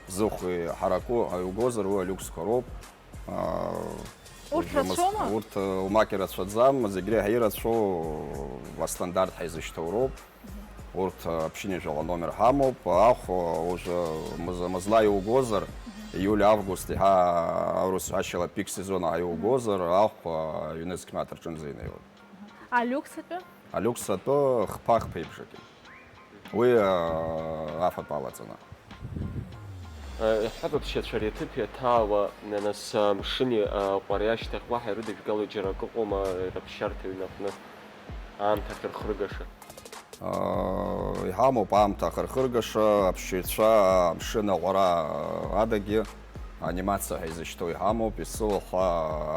Зыхә иҳараку ҳәа иугозар, уи алиуксқәа роуп. Аа, Урҭ рацәоума? Урҭ, э, умак ирацәаӡам, зегь реиҳа ирацәоу астандарт ҳәа изышьҭоу роуп. Урҭ, э, ԥшьынҩажәала номер ҳамоуп. Ахә, э, уже мыз-, мызла иугозар, иули августи ҳәа аурыс ҳәашьала пик сезона ҳәа иугозар, ахә, э, ҩнызқь мааҭ рҿынӡа инеиуеит. Алиукс атәы? Алиукс атәы хԥа-хԥеиԥш акит. Уи, э, афатә алаҵаны. Иҳҳәап, аԥсшьацәа ари аҭыԥ иаҭаауа, нас, амшыни аҟәареи ашьҭахь уаҳа ирыдыжәгало џьара акы ыҟоума, раԥсшьарҭа ҩнаҟны аамҭа ахьырхыргаша? Э, иҳамоуп аамҭа ахырхыргаша, аԥсшьаҩцәа амшын аҟәара адагьы анимациа ҳәа изышьҭоу иҳамоуп, есыла ахәа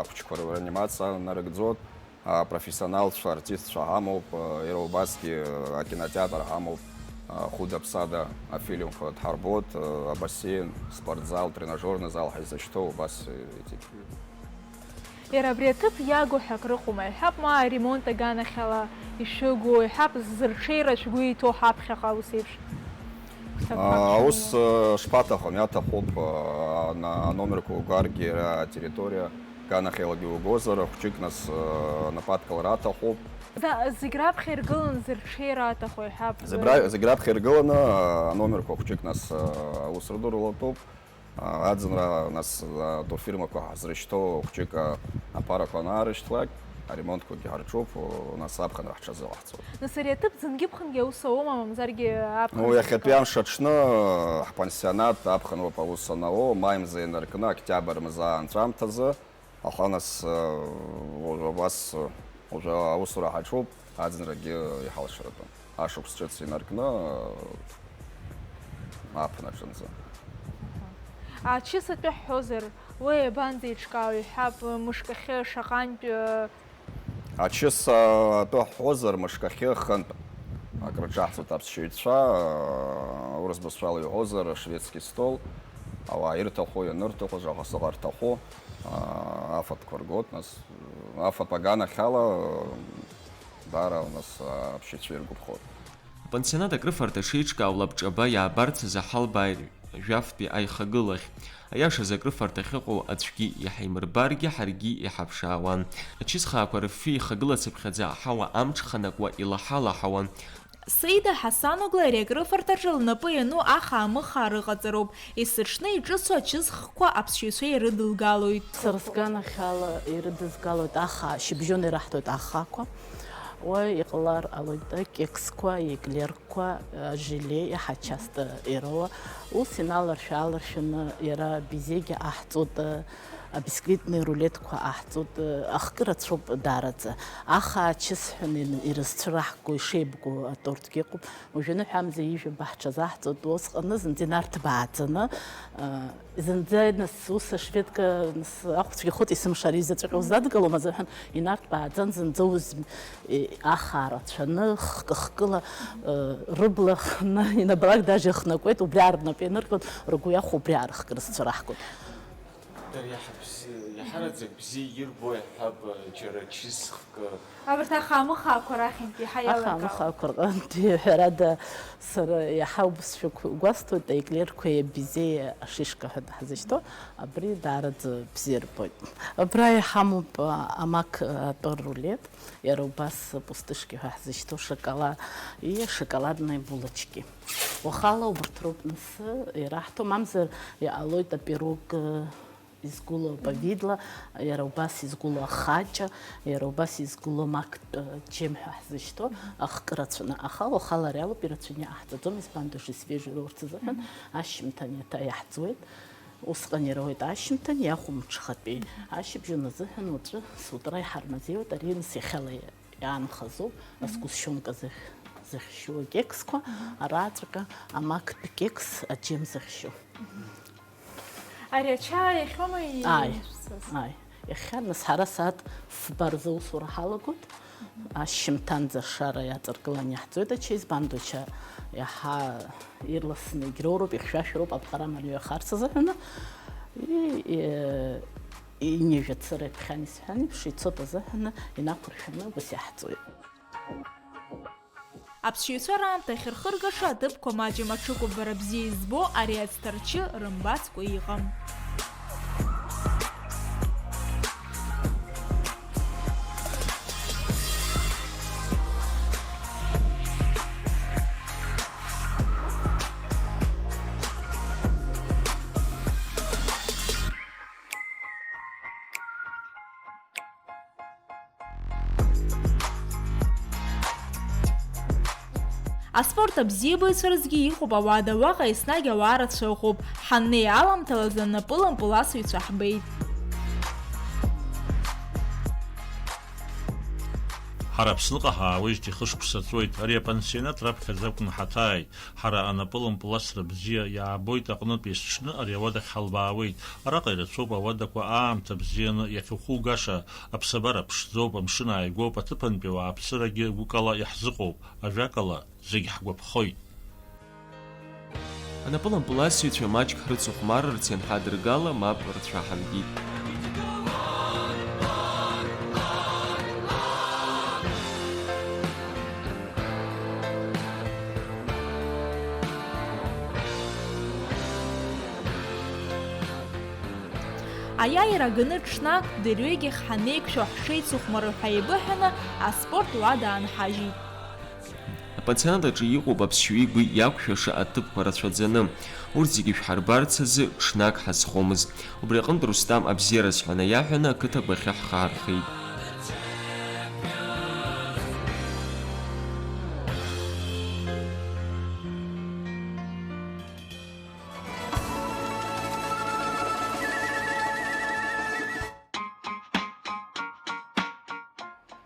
ахәыҷқәа рыҩра анимациа нарыгӡоит, апрофессионалцәа, артистцәа ҳамоуп, э, иара убасгьы, э, акинотеатр ҳамоуп, э, хәыда-ԥсада афильмқәа дҳарбоит, э, абассеин, спортзал, тренажерный зал ҳәа изышьҭоу убас, э, иҵегь. Иара абри аҭыԥ иаго ҳәа акрыҟоума, иҳәап, ма аремонт аганахьала ишәыгу, иҳәап, зырҽеира шәгәы иҭоу ҳаԥхьаҟа ус еиԥш? А, аус, э, шԥаҭахым, иаҭахуп, э, ана-, аномерқәа угаргьы, иара атерриториа аганахьалагьы угозар, хәҷык нас, э, нападкылара аҭахуп. За-, зегь раԥхьа иргыланы зырҽеира аҭаху, иҳәап. Зегь ра-, зегь раԥхьа иргыланы, э, аномерқәа хәҷык нас, э, аус рыдурылатәуп. Аӡынра, нас, атурфирмақәа ҳзыршьҭоу хәҷык аԥарақәа анаарышьҭлак, аремонтқәагьы ҳарҿуп, нас аԥхынра ҳҽазылаҳҵоит. Нас ари аҭыԥ зынгьы-ԥхынгьы аус ауоума, мамзаргьы аԥхын? Ну, иахьатәи амш аҽны ҳпансионат аԥхынроуп аус анауоу, маи мза инаркны, октиабр мза анҵәамҭазы, аха нас, уажә абас, уажәы аусура ҳаҿуп, аӡынрагьы иҳалшаратәым. Ашықәс ҿыц инаркны, ааԥын аҿынӡа. Ачыс атәы ҳҳәозар, уи иабанӡеиҿкаау, иҳәап, мышкахьы шаҟантә, э, Ачыс атәы ҳҳәозар, мышкахьы хынтә акрыҿаҳҵоит аԥсшьаҩцәа, аурыс бызшәала иҳәозар, шведский стол, ауаа ирҭаху, ианырҭаху, заҟа-саҟа рҭаху, афатәқәа ргоит, нас, афатә аганахьала, даара, нас, аԥсшьаҩцәа иргәаԥхоит. Апансионат акрыфарҭа шеиҿкаау лабҿаба иаабарц азы ҳалбааит жәафтәи аихагылахь. Аиашазы акрыфарҭа ахьыҟоу аӡәгьы иҳаимырбаргьы, ҳаргьы иҳаԥшаауан. Ачысхаақәа рыфҩы ихагылацыԥхьаӡа аҳауа амҽханакуа илаҳа-лаҳауан. Саида Ҳасаноглы ари акрыфарҭаҿы лнапы иану ахаа-мыхаа рыҟаҵароуп. Есыҽны иҿыцу ачысхқәа аԥсшьаҩцәа ирыдылгалоит. Сара сганахьала ирыдызгалоит ахаа, шьыбжьон ираҳҭоит ахаақәа. Уа иҟалар ҟалоит акексқәа, еклерқәа, ажеле, иаҳа часто ироуа. Ус иналаршәа-ааларшәаны иара абизегьы аҳҵоит, абисквитный рулетқәа аҳҵоит, ахкы рацәоуп даараӡа. Ахаа ачысҳәаны ирызцәыраҳго, ишеибгоу атортгьы ыҟоуп. Уажәы ныҳәамза ижәаба ҳҽазаҳҵоит, усҟаны зынӡа инарҭбааӡаны, зынӡа нас ус ашведка, нас ахәцәгьа хәыҭ исымшар изаҵәҟьоу задгылом азыҳәан, инарҭбааӡан зынӡа уз, ахаа рацәаны, хкы-хкыла, рыбла хны, инабалак даже ихнакуеит, убри аарнап ианыркын, ргәы иахәо убри аарыхк рызцәыраҳгоит. Дара иаҳа бзиа, иаҳараӡак бзиа ирбо иаҳҳәап, џьара чысхк. Абарҭ ахаа-мыхаақәа рахьынтә иаҳа иалыркаауеит. Ахаа-мыхаақәа рҟынтәи, ҳәарада, сара иаҳа убысшәақәа гәасҭоит, аеклерқәеи абизеи ашишка ҳәа ҳзышьҭоу, абри даараӡа бзиа рбоит. Абра иҳамоуп, а, амақ, а, атәы рулет, иара убас пустышки ҳәа ҳзышьҭоу шоколад, и шоколадные булочки. Уахала убарҭ роуп нас ираҳҭо, мамзар иҟалоит апирог, а, изгәылоу аповидла, иара убас изгәылоу ахаҷа, иара убас изгәылоу амактә џьем ҳәа ҳзышьҭоу, ахкы рацәаны. Аха уахала ари алоуп, ирацәаны иаҳҵаӡом, избан, дыжи свежи роурц азыҳәан, ашьжьымҭан иаҭа иаҳҵуеит. Усҟан ироуеит ашьжьымҭан, иахәо мҽхатәи. Ашьыбжьон азыҳәан уаҵәы сутра иҳармазеиуеит, ари нас иахьала иаанхазоуп, асгәысшьонка зыхь-, зыхьшьу акексқәа, араҵәҟьа амактә кекс аџьем зыхьшьу. Ари ача иахьоума Ааи, ирсыз? Ааи. Иахьа, нас, ҳара сааҭ фба рзы аусура ҳалагоит. Ашьжьымҭанӡа ашара иаҵаргыланы иаҳҵоит ача, избан, ду ача иаҳа ирласны егьроуроуп, ихьшәашәароуп аԥҟара амариахарц азыҳәаны. И, э, инижәацыра иԥхьан исҳәан еиԥш, ицоит азыҳәаны инақәыршәаны убас иаҳҵоит. Аԥсшьаҩцәа раамҭа ахьырхыргаша аҭыԥқәа маҷым, аҽыкәабара бзиа избо ари аӡҭарчы рымбацкәа иҟам. Аспорт абзиабаҩцәа рзгьы иҟоуп ауада, уаҟа еснагь ауаа рацәа ыҟоуп. Ҳаннеи аламҭалазы анапылампыласыҩцәа ҳбеит. Ҳара Аԥсныҟа ҳаауеижьҭеи хышықәса ҵуеит, ари апансионат раԥхьаӡа акәны ҳаҭааит. Ҳара анапылампыласра бзиа иаабоит аҟнытә, есҽны ари ауадахь ҳалбаауеит. Араҟа ирацәоуп ауадақәа аамҭа бзианы иахьухугаша, аԥсабара ԥшӡоуп, амшын ааигәоуп, аҭыԥантәи ауааԥсырагьы гәыкала иаҳзыҟоуп, ажәакала, зегь ҳгәаԥхоит. Анапылампыласыҩцәа маҷк ҳрыцыхәмарырц ианҳадыргала, мап рцәаҳамкит. Аиааира аганы ҽнак дырҩегьых ҳанеиқәшәо ҳшеицыхәмаро ҳәа еибыҳәаны аспорт уада аанҳажьит. Апансионат аҿы иҟоуп аԥсшьаҩы игәы иақәшәаша аҭыԥқәа рацәаӡаны. Урҭ зегьы шәҳарбарц азы ҽнак ҳазхомызт. Убри аҟынтә Рустам абзиараз ҳәа наиаҳәаны ақыҭақәа ахьы ҳхы аархеит.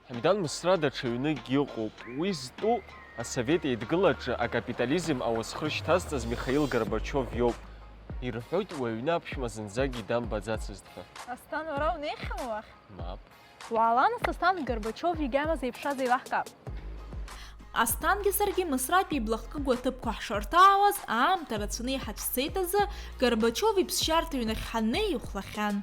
Ҳамидан Мысра даҽа ҩнык иҟоуп. Уи зтәу асовет еидгылаҿы акапитализм ауасхыр шьҭазҵаз Михаил Горбачиов иоуп. Ирҳәоит, уи аҩны аԥшәма зынӡагьы дамбаӡацызт ҳәа. Асҭан, уара унеихьан уахь? Мап. Уаала нас, Асҭан, Горбачиов игьама зеиԥшраз еилаҳкаап. Асҭангьы саргьы Мысратәи иблахкыгоу аҭыԥқәа ҳшырҭаауаз, аамҭа рацәаны иҳацәцеит азы, Горбачиов иԥсшьарҭа ҩнахь ҳаннеи ихәлахьан.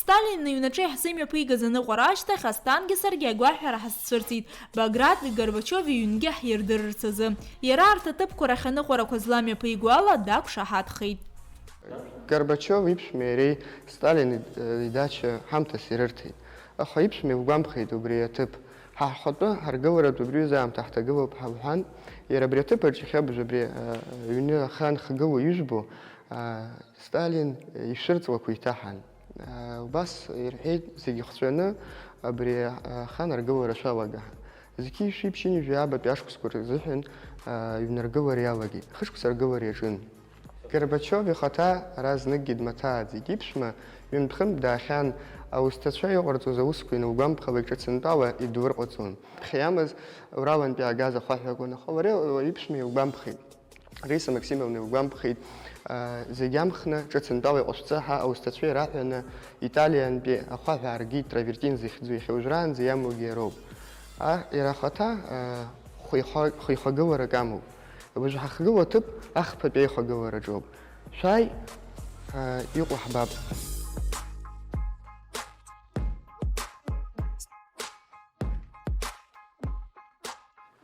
Сталин иҩнаҿы иаҳзымҩаԥигаз аныҟәара ашьҭахь, Асҭангьы саргьы агәаҳәара ҳазцәырҵит, Баграт Горбачиов иҩнгьы ҳирдырырц азы. Иара арҭ аҭыԥқәа рахь аныҟәарақәа зламҩаԥиго ала дақәшаҳаҭхеит. Горбачиов иԥшәма иареи Сталин идача ҳамҭас ирырҭеит. Аха иԥшәма илгәамԥхеит убри аҭыԥ. Ҳа ҳхатәы ҳаргыларатә убри аҩыза аамҭа ҳҭагылоуп ҳәа лҳәан, иара абри аҭыԥ аҿы иахьа абжа абри, а, аҩны ахы анхагылоу ижәбо, а, Сталин ишәырҵлақәа иҭаҳан. А, убас ирҳәеит зегьы хҵәаны абри, а, ахан аргылара шәалагаҳа. Зқьи шәи ԥшьынҩажәи аабатәи ашықәсқәа рзыҳәан, а, ҩнаргылара иалагеит. Хышықәса аргылара иаҿын. Горбачиов ихаҭа ара зныкгьы дмаҭааӡеит. Иԥшәма ҩынтә-хынтә даахьан, аусҭацәа иҟарҵоз аусқәа инылгәамԥхалак ҿыцынтәала идурҟаҵон. Ԥхьа иамаз Уралантәи иаагаз ахәаҳәа акәын, аха уара иԥшәма илгәамԥхеит. Раиса Максимовна илгәамԥхеит, а, зегь амхны, ҿыцынтәала иҟашәҵа ҳәа аусҭацәа ираҳәаны, Италиантәи ахәаҳәа ааргеит, травертин зыхьӡу, иахьа уажәраанӡа иамоугьы иароуп. А, иара ахаҭа, а, хәихагыларак амоуп. Уажә ҳахгылоу аҭыԥ ахԥатәи аихагылараҿоуп. Шәааи, аа, иҟоу ҳбап.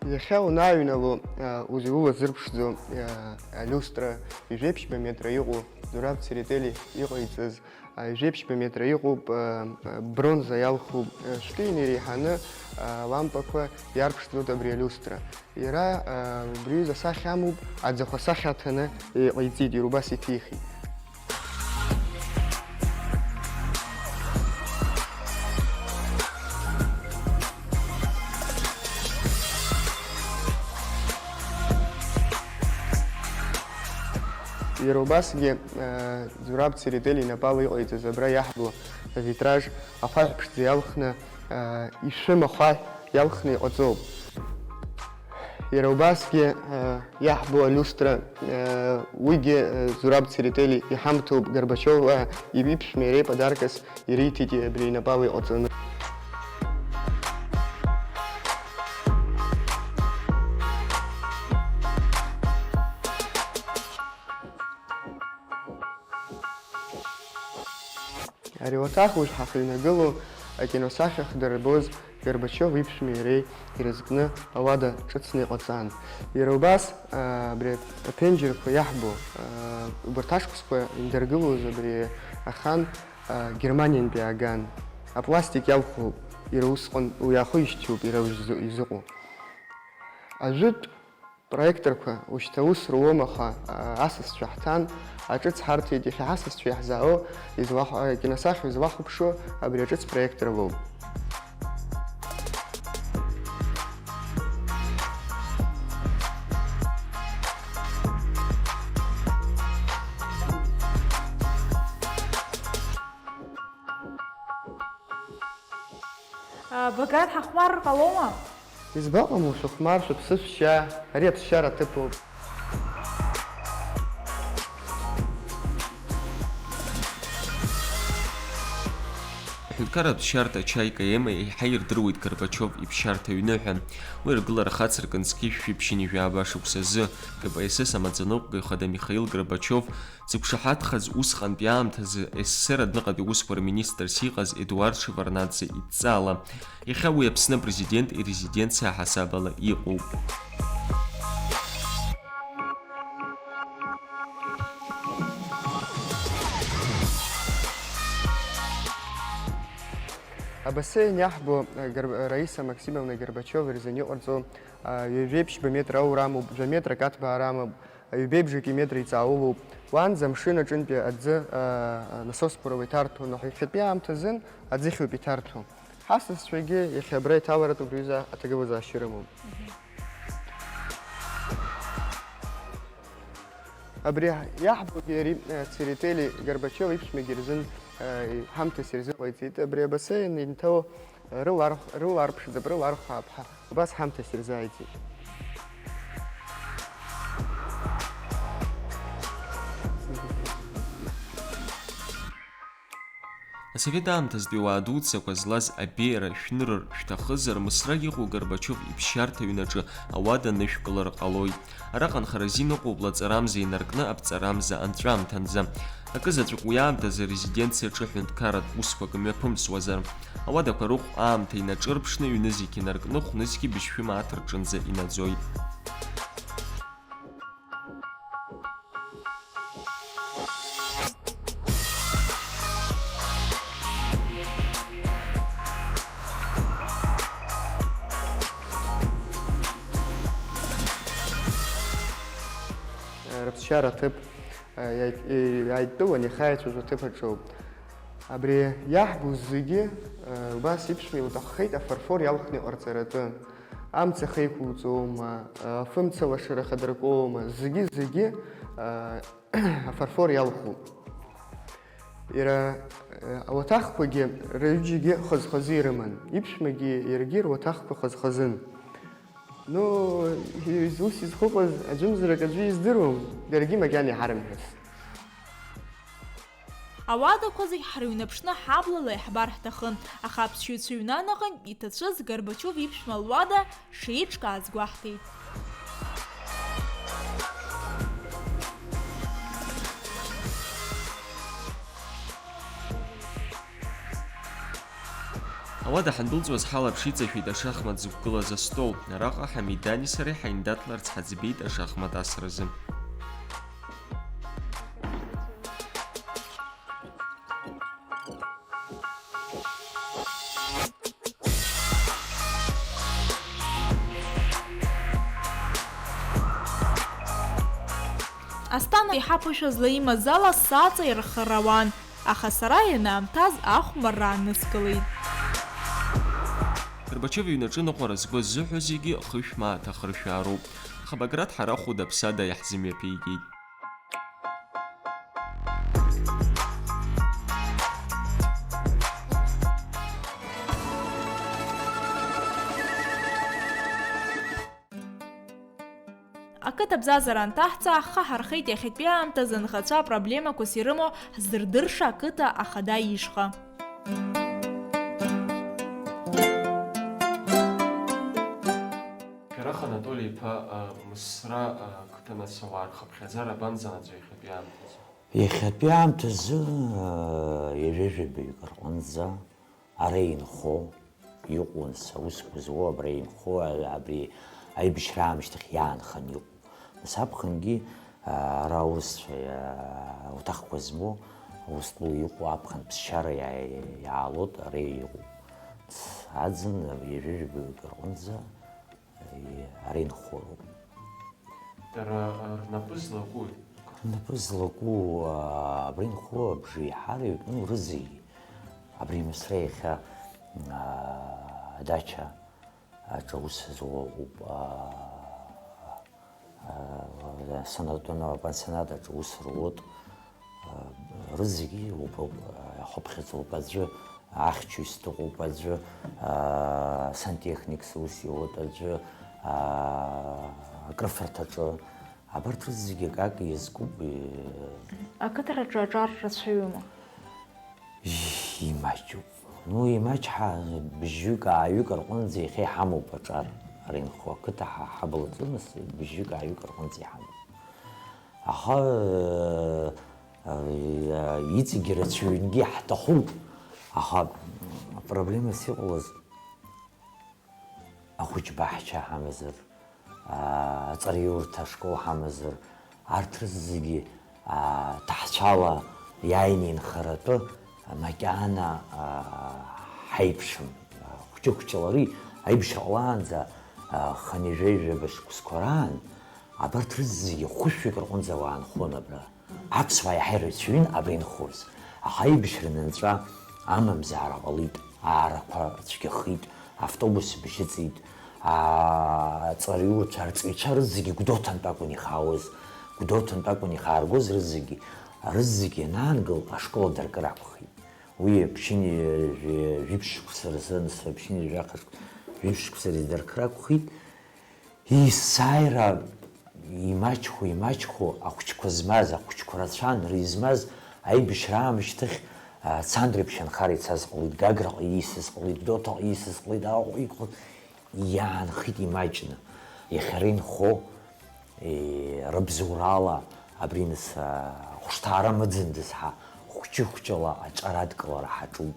Иахьа унааҩнало, аа, уз-, улазырԥшӡо, аа, алиустра, ҩажәеиԥшьба метра иҟоу Зураб Церетели иҟаиҵаз, аа, ҩажәеиԥшьба метра иҟоуп, аа, бронза иалху, аа, шәкы инареиҳаны, аа, лампақәа иарԥшӡоит абри алиустра. Иара, аа, убри аҩыза асахьа амоуп, аӡахәа асахьа аҭаны иҟаиҵеит, иара убас иҭихит. Иара убасгьы, аа, Зураб Церетели инапала иҟаиҵаз абра иаҳбо авитраж ахәаҳә ԥшӡа иалхны, аа, ишәым ахәаҳә иалхны иҟаҵоуп. Иара убасгьы, аа, иаҳбо алиустра, аа, уигьы, аа, Зураб Церетели иҳамҭоуп, Горбачиова иԥшәма иареи подаркас ириҭеит абри инапала иҟаҵаны. Ари уаҭах уажә ҳахьыҩнагылоу, Акиносахьа хадырбоз Горбачиов иԥшәмеи иареи ирызкны ауада ҿыцны иҟаҵан. Иара убас, аа, абри аԥенџьырқәа иаҳбо, аа, убарҭ ашықәсқәа индыргылоз абри ахан, аа, Германиантәи иааган. Апластик иалху иара усҟан уи ахы ишьҭоуп иара изы-, изыҟоу. Ажәытә проекторқәа ушьҭа ус руоума, аха, аа, асасцәа ҳҭан, аҿыц ҳарҭеит, иахьа ҳасасцәа иаҳзаауа, излахә-, акиносахьа излахәаԥшуа абри аҿыц проектор лоуп. Баграт, ҳахәмарыр ҟалома? Избаҟам ушәыхәмар, шәыԥсы шәшьа, ари аԥсшьара аҭыԥоуп. Аҳәынҭқарратә ԥсшьарҭа Чаика Ема еиҳа ирдыруеит Горбачиов иԥсшьарҭа аҩны ҳәа. Уи ргылара хацыркын зқьи жәшәи ԥшьынҩажәи ааба шықәсазы. К П С С амаӡаныҟәгаҩ хада Михаил Горбачиов дзықәшаҳаҭхаз усҟантәи аамҭазы С С С Р адәныҟатәи аусқәа рминистрс иҟаз Едуард Шеварднаӡе идҵала. Иахьа уи Аԥсны апрезидент ирезиденциа аҳасабала иҟоуп. Абасеин иаҳбо, Гар-, Раиса Максимовна Горбачиова ирзын иҟарҵо, ҩажәеиԥшьба метр аура амоуп, жәа метрак аҭбаара амоуп, ҩбеибжаки метр иҵааулоуп. Уаанӡа амшын аҿынтәи аӡы, насосқәа рыла иҭарҭәон, аха иахьатәи аамҭазын аӡыхьоуп иҭарҭәо. Ҳасасцәагьы иахьа абра иҭаларатәуп рҩыза аҭагылазаашьа рымоуп. Абри иаҳбогьы иареи, э, Церетели Горбачиов иԥшәмагьы рзын, э, ҳамҭас ирзыҟаиҵеит. Абри абасеин инҭо, э, рылархә-, рыларԥшӡап, рылархәаап ҳәа убас ҳамҭас ирзааиҵеит. Асовет аамҭазтәи ауаа дуӡӡақәа злаз абеиара шәнырыр шәҭахызар, Мысра иҟоу Горбачиов иԥсшьарҭа аҩнаҿы ауада анышәкылар ҟалоит. Араҟа анхара азин ыҟоуп лаҵарамза инаркны аԥҵарамза анҵәамҭанӡа. Акызаҵәык уи аамҭазы арезиденциаҿы ҳәынҭқарратә усқәак мҩаԥымсуазар. Ауадақәа рыхә аамҭа инаҿырԥшны, ҩнызқь инаркны, хәнызқьи быжьшәи мааҭ рҿынӡа инаӡоит. Рыԥсшьара аҭыԥ, иааид-, иааидтәалан иахьааицәажәо аҭыԥ аҿоуп. Абри иаҳбо зегьы, э, убас иԥшәма илҭаххеит афарфор иалхны иҟарҵаратәы. Амца ахеиқәуҵома, э, афымца лашара хадыркуома, зегьы-зегьы, э, афарфор иалхуп. Иара, э, ауаҭахқәагьы рҩыџьагьы хаз-хазы ирыман. Иԥшәмагьы иаргьы руаҭахқәа хаз-хазын. Ну, ус изхыҟаз аӡәымзарак аӡәы издыруам, даргьы макьана иҳарымҳәац. Ауадақәа зегь ҳрыҩнаԥшны ҳаблала иаҳбар ҳҭахын, аха аԥсшьаҩцәа ҩнанаҟынтә иҭацәыз Горбачиов иԥшәма луада шеиҿкааз гәаҳҭеит. Ауада ҳандәылҵуаз ҳалаԥш иҵашәеит ашахмат зықәгылаз астол. Араҟа Ҳамидани сареи ҳаиндаҭларц ҳаӡбеит ашахмат асразы. Асҭана иҳаԥышәа злаимаз ала саҵа ирхарауан, аха сара ианаамҭаз ахәмарра ааныскылеит. Горбачиов иҩнаҿы ныҟәара згоз зыҳәа зегьы хышә мааҭ ахыршәаароуп. Аха Баграт ҳара хәыда-ԥсада иаҳзымҩаԥигеит. Ақыҭа абзазара анҭаҳҵа, ҳхы ҳархеит иахьатәи аамҭазы анхацәа апроблемақәас ирымоу ҳзырдырша ақыҭа ахада ишҟа. Шәарах Анатоли-иԥа, а, Мысра, а, қыҭа нас ауаа рхыԥхьаӡара абанӡанаӡо иахьатәи аамҭазы? Иахьатәи аамҭазы, а, ҩажәа жәабаҩык рҟынӡа Ара инхо иҟоу, нас, аусқәа зуоу абра инхо, а-, абри аибашьра аамышьҭахь иаанхан иҟоу. Нас аԥхынгьы, а, ара аурысцәа, а, уҭахқәа змоу, Урыстәыла иҟоу аԥхын ԥсшьара иа-, иаалоит ара иҟоу. Нас аӡын ҩажәи жәаба рҟынӡа, и-, ара инхо роуп. Дара, а, рнапы злаку? Рнапы злаку, а, абра инхо абжеиҳараҩык, ну, рызегьы. Абри Мысра иахьа, а, адача аҿы аус зуа ыҟоуп, а, а, санатәаны апансионат аҿы аус руоуп, а, рызегьы иубоуп, а, ахәаԥхьыӡ лоуп аӡәы, ахьчаҩыс дыҟоуп аӡәы, а, сантехникс ус иуоуп аӡәы, а, акрыфарҭаҿы, абарҭ рызегьы акака иазкуп, э. Ақыҭараҿы аҿар рацәаҩума? Имаҷуп. Ну, имаҷ ҳа-, бжьҩык, ааҩык рҟынӡа иахьа иҳамоуп аҿар, ара инхо ақыҭа ҳа-, ҳабла ҵныс, бжьҩык, ааҩык рҟынӡа иҳамоуп. Аха, э, э, иҵегьы рацәаҩынгьы иаҳҭахуп. Аха апроблемас иҟалаз, ахәыҷ баҳча ҳамазар, аа, аҵараиурҭа ашкол ҳамазар, арҭ рызегьы, аа, ҭаҳцәала иааины инхаратәы макьана, аа, ҳаиԥшым. Хәҷы-хәҷала ари аибашьра ҟалаанӡа, аа, хынҩажәи жәаба шықәсқәа раан абарҭ рызегьы хәышәҩык рҟынӡа уаанхон абра. Аԥсуаа иаҳа ирацәаҩын абра инхоз, аха аибашьра анынҵәа, амамзаара ҟалеит, аарақәа цәгьахеит, автобус бжьыҵит, аа, аҵараиурцәа, арҵаҩцәа рызегьы Гәдоуҭантә акәын ихаауаз, Гәдоуҭантә акәын ихааргоз рызегьы, рызегьы ианаангыл, ашкол адыркыр акәхеит. Уи ԥшьынҩажәи жәиԥшь шықәса рзы, нас, ԥшьынҩажәи жәаха шықә-, жәиԥшь шықәса рзы идыркыр акәхеит. Есааира имаҷхо, имаҷхо, ахәыҷқәа змаз, ахәыҷқәа рацәан, ризмаз, аибашьра аамышьҭахь, а, Цандрыԥшь анхара ицаз ҟалеит, Гаграҟа иисыз ҟалеит, Гәдоуҭаҟа иисыз ҟалеит, Аҟәа иқәлеит, иаанхеит имаҷны. Иахьа ара инхо, е, рыбзоурала, абри нас, а, хәышҭаара мыӡындаз ҳа, хәҷы-хәҷала аҿар адкылара ҳаҿуп.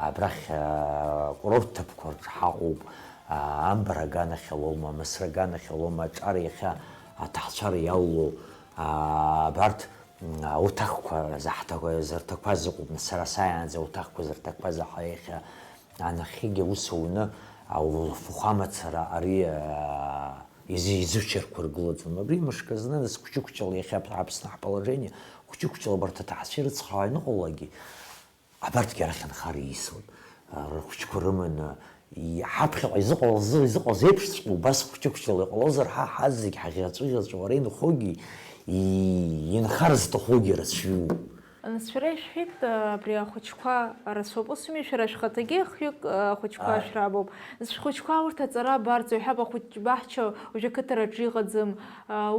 Абрахь, а, курорт ҭыԥқәа рҿы ҳаҟоуп, а, Амбара аганахь алоума, Мысра аганахь алоума, аҿар иахьа аҭаҳцәара иалоу, а, абарҭ, м, ауҭахқәа заҳҭақәа, зырҭақәаз ыҟоуп, сара сааиаанӡа ауҭахқәа зырҭақәаз аха иахьа анахьхьигьы аус ауны, ауфахәа мацара ари, а, изы-, изучарқәа ргылаӡом. Абри мышкы зны, нас хәҷы-хәҷала иахьа Аԥсны ҳположение, хәҷы-хәҷала абарҭ аҭаҳцәа ирыцхраауа ианыҟалалакгьы, абарҭгьы арахь анхара иисуан. Рхәыҷқәа рыманы, и-, ҳаԥхьаҟа изыҟалаз, изыҟалаз еиԥшҵәҟьа убас хәҷы-хәҷала иҟалозар, ҳа, ҳазегь ҳаӷьаҵәы-ӷьаҵәуа ара инхогьы, и-, инхар зҭахугьы рацәаҩуп. Нас шәара ишәҳәеит, абри ахәыҷқәа рацәоуп. Ус ауми, шәара шәхаҭагьы хҩык ахәыҷқәа Ааи. Шәрабуп. Нас шәхәыҷқәа урҭ аҵара абарҵо, иҳәап, ахәыҷ баҳча уажәы ақыҭараҿы иҟаӡам,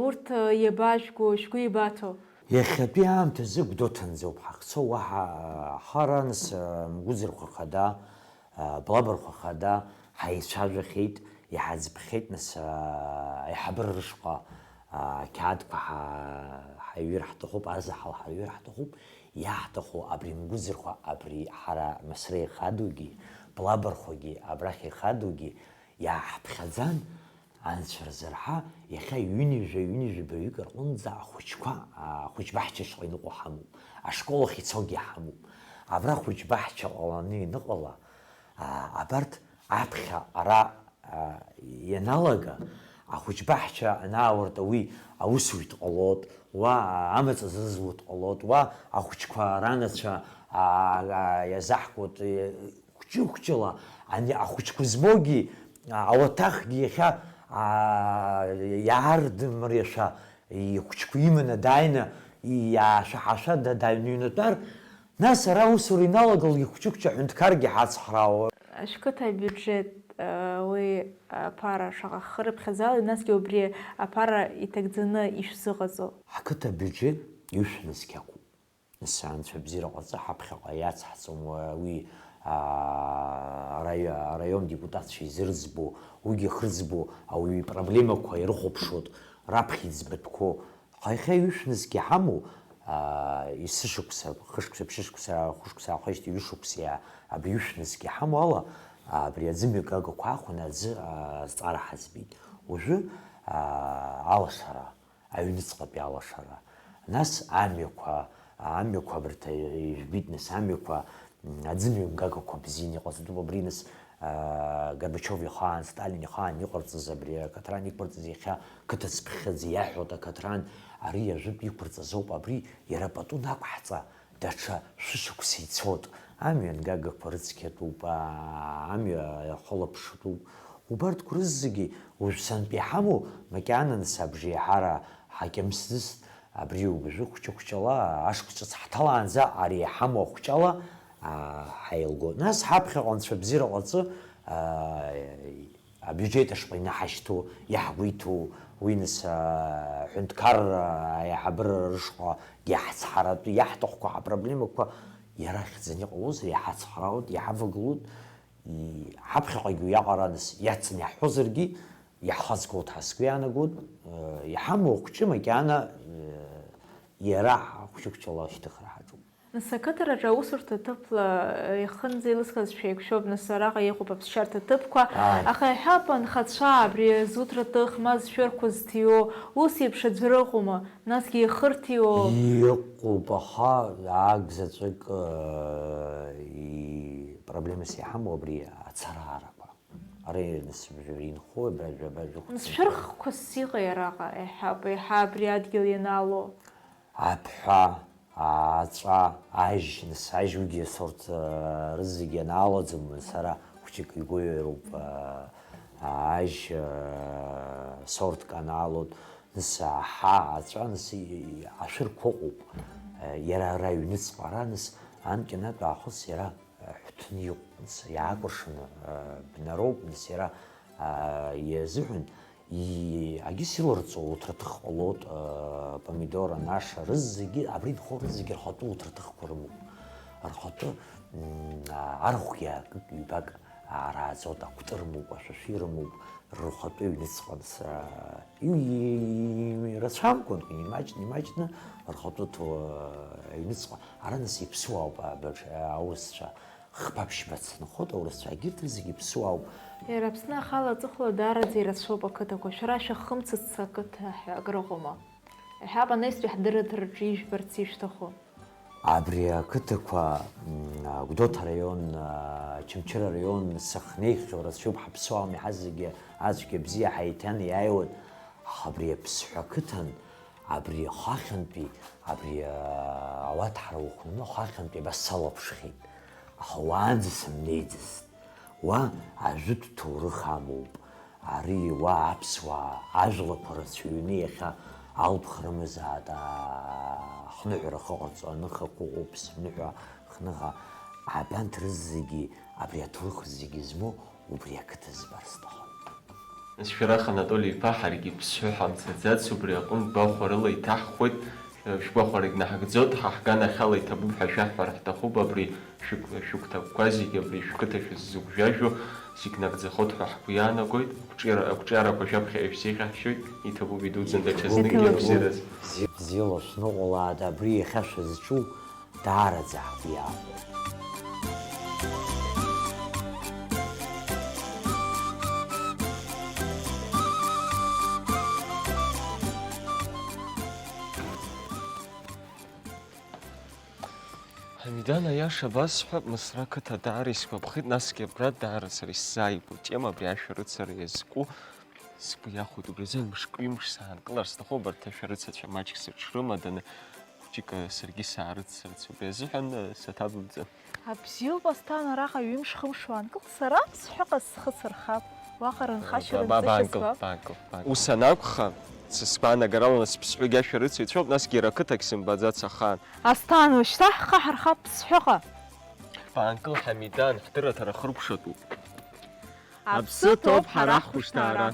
урҭ иабажәго, шәгәы ибаҭо? Иахьатәи аамҭазы Гәдоуҭанӡоуп ҳахьцо, уаҳа ҳара, нас, Мгәыӡырхәа Ахада, Блабархәа Ахада ҳаицәажәахьеит, иҳаӡбхьеит, нас, аиҳабыра рышҟа ақьаадқәа ҳа-, ҳаиҩыр ҳҭахуп, азаҳал ҳаиҩыр ҳҭахуп, иаҳҭаху абри Мгәыӡырхәа, абри ҳара Мысра ихадоугьы, Блабархәагьы, абрахь ихадоугьы иааҳԥхьаӡан, Анцәа рзырҳа, иахьа ҩынҩажәа, ҩынҩажәи баҩык рҟынӡа ахәыҷқәа, ахәыҷ баҳча шҟа иныҟәо ҳамоуп, ашкол ахь ицогьы ҳамоуп. Абра хәыҷ баҳча ҟаланы ианыҟала, а, абарҭ аԥхьа ара, а, ианалага, ахәыҷ баҳча анаауартә уи аусуҩ дҟалоит, уа, а, амаҵ зызуа дҟалоит, уа ахәыҷқәа ранацәа, а, а, иазаҳкуеит, е, хәҷы-хәҷыла, ани ахәыҷқәа змоугьы, а, ауаҭахгьы иахьа, а, иаардымриашәа, ихәыҷқәа иманы дааины, иаашәаҳашәа да-, дааҩныҩнатәар, нас ара аусура иналагалак ихәҷы-хәҷы аҳәынҭқаргьы ҳацхраауа. Шәқыҭа абиуџьет, а, уи аԥара шаҟа хырыԥхьаӡалеи, насгьы убри аԥара иҭагӡаны ишәзыҟаҵо? Ҳқыҭа абиуџьет ишәнызқь ақәуп. Нас, анцәа бзиара ҟаҵа, ҳаԥхьаҟа иацҳҵом, уи, аа, араио-, араион депутатцәа изырӡбо, уигьы ахырӡбо ауаҩы ипроблемақәа ирыхәаԥшуеит, раԥхьа иӡбатәқәоу. Аха иахьа ҩышә нызқь иҳамоу, аа, есышықәса, хышықәса, ԥшьышықәса, хәышықәса аахижьҭеи ҩышықәса иа-, абри ҩышә нызқь иҳамоу ала, аа, абри аӡымҩа гагақәа аахәаны аӡы, аа, азҵаара ҳаӡбеит. Уажәы, аа, алашара, аҩныҵҟатәи алашара. Нас амҩақәа, амҩақәа абарҭ, ижәбеит, нас амҩақәа, м, аӡымҩа мгагақәа бзианы иҟаҵатәуп абри, нас, аа, Горбачиов ихаан, Сталин ихаан иҟарҵаз абри акаҭран иқәырҵаз, иахьа қыҭа цыԥхьаӡа иаҳәоит акаҭран, ари ажәытә иқәырҵаз ауп, абри иара пату нақәҳҵа, даҽа шәышықәса ицоит. Амҩа мгагақәа рыцқьатәуп, аа, амҩа ахәылаԥшатәуп. Убарҭқәа рызегьы уажә сынтәа иҳамоу, макьананыс абжеиҳара ҳакьымсӡыст, абри убжәы хәҷы-хәҷала, ашықәс ҿыц ҳҭалаанӡа ари иҳамоу ахәҷала, аа, ҳаилгоит. Нас ҳаԥхьаҟа анцәа бзиара ҟаҵы, аа, абиуџьет ашҟа инаҳашьҭу, иаҳгәеиҭоу, уи нас, аа, аҳәынҭқарра аиҳабыра рышҟагьы ҳацҳаратәы иаҳҭахқәа, ҳапроблемақәа иара ахьӡаны иҟалозар, иҳацҳароит, иҳавагылоит, и-, ҳаԥхьаҟагьы уиаҟара нас иацҵаны иаҳҳәозаргьы, иаҳхаҵгылоит ҳәа сгәы иаанагоит, э, иҳамоу ахәҷы макьана, э, иара хәҷы-хәҷала ашьҭыхра ҳаҿуп. Нас ақыҭараҿы аусурҭа ҭыԥла, э, ихынӡа илысхыз шәеиқәшәоуп, нас араҟа иҟоуп аԥсшьарҭа ҭыԥқәа, ааи, аха иҳәап анхацәа абри зуҭра ҭых, ма зшәырқәа зҭиуо, ус еиԥш аӡәыр ыҟоума, насгьы ихырҭиуо? Иҟоуп, аха аагзаҵәык, э, и-, проблемас иҳамоу абри ацараарақәа. Ара инхо, абра жәаба жәохә. Нас шәырхқәа ссиҟа иараҟа, еиҳа, еиҳа абри адгьыл ианаало. Аԥҳәа, аҵәа, ажь, нас ажь уигьы асорт, э, рызегь ианаалаӡом, нас ара хәҷык игәы иароуп, э, ажь, э, сортк анаалоит, нас аҳа, аҵәа, нас и-, и-, ашәырқәа ыҟоуп, э, иара ара аҩныҵҟа ара, нас анкьанатә аахыс иара ҳәҭны иҟоуп, нас иаакәыршаны, а, бнароуп, нас иара, а, иазыҳәан, и-, агьыс иларҵо уҭраҭых ҟалоит, а, помидор, анаша, рызегьы, абри инхо рызегьы рхатәы уҭраҭыхқәа рымоуп. Рхатәы, м, а, арахәгьы акык-ҩбак аарааӡоит, акәты рымоуп, ашәашәи рымоуп, рхатәы ҩныҵҟа, нас, а, и-, и-, и-, рацәамкәан, имаҷны, имаҷны рхатәы ҭо-, аҩныҵҟа. Ара нас иԥсуаауп абаҿ-, аурысцәа, хԥа-ԥшьба цынхоит аурысцәа, егьырҭ рызегьы иԥсуаауп. Иара Аԥсны ахала аҵыхәала даараӡа ирацәоуп ақыҭақәа. Шәара шәахымцыц ақыҭа ҳәа акрыҟоума? Иҳәап, анаҩстәи ҳдырраҭараҿы ижәбарц ишәҭаху. Абри ақыҭақәа, м, Гәдоуҭа араион, а, Очамчыра араион, сахьнеихьоу рацәоуп, ҳаԥсуаами ҳазегьы ацәгьа бзиа ҳаиҭан иааиуеит, аха абри Аԥсҳәа ақыҭан, абри ахахьынтәи, абри, а, ауаҭәҳара уахәаны ахахьынтәи абас салаԥшхьеит. Аха уаанӡа сымнеиӡацт. Уа ажәытә ҭоурых амоуп. Ари уа аԥсуаа ажәлақәа рацәаҩны иахьа алԥха рымазаат, аа, ахныҳәара ахы ҟарҵо аныхақәа ыҟоуп, сныҳәа, хныҳәа. Абанҭ рызегьы, абри аҭоурых зегьы змоу убри ақыҭа збар сҭахын. Нас шәарах, Анатоли-иԥа, ҳаргьы ԥсҳәы ҳамцаӡац, убри аҟынтә гәахәарыла иҭаҳхуеит, шәгәахәарагь наҳагӡоит, ҳа ҳганахьала иҭабуп ҳәа шәаҳҳәар ҳҭахуп, абри шәыгә-, шәыгәҭакқәа зегьы, абри шәқыҭа шәыззыгәжәажәо зегь нагӡахоит ҳәа ҳгәы иаанагоит, ақәҿиара, ақәҿиарақәа шәаԥхьа ишәзеиӷьаҳшьоит, иҭабуп, идуӡӡан даҽазнык. Иҭабуп. Иабзиараз. Бзиа, бзиала шәныҟәалааит, абри иахьа шәызҿу даараӡа ҳгәы иаахәоит. Ҳамидан, аиаша басҳәап, Мысра қыҭа даара исгәаԥхеит, насгьы абра даара сара исзааигәоу атема, абри ашәарыцара иазку сгәы иахәоит. Убри азы мышк-ҩымш саанкылар сҭахуп, абарҭ ашәарыцацәа маҷк сыҽрымаданы, хәҷык саргьы саарыццарц. Убри азыҳәан, э, саҭабымҵан. Абзиоуп, Асҭана, араҟа ҩымш-хымш уаанкыл, сара Ԥсҳәыҟа схы сырхап, уаҟа рынхашьа Ба-, ба-, рынҵышьа баанкыл, збап. Баанкыл, баанкыл. Ус анакәха, сызқәа анагарала нас Ԥсҳәы иашәарыцаҩцәоуп, насгьы иара ақыҭагь сымбаӡац ахаан. Асҭана, уажәшьҭа ҳхы ҳархап Ԥсҳәыҟа. Баанкыл, Ҳамидан, ҳдырраҭара хыркәшатәуп. Аԥсы ҭоуп ҳара ҳхәышҭаара.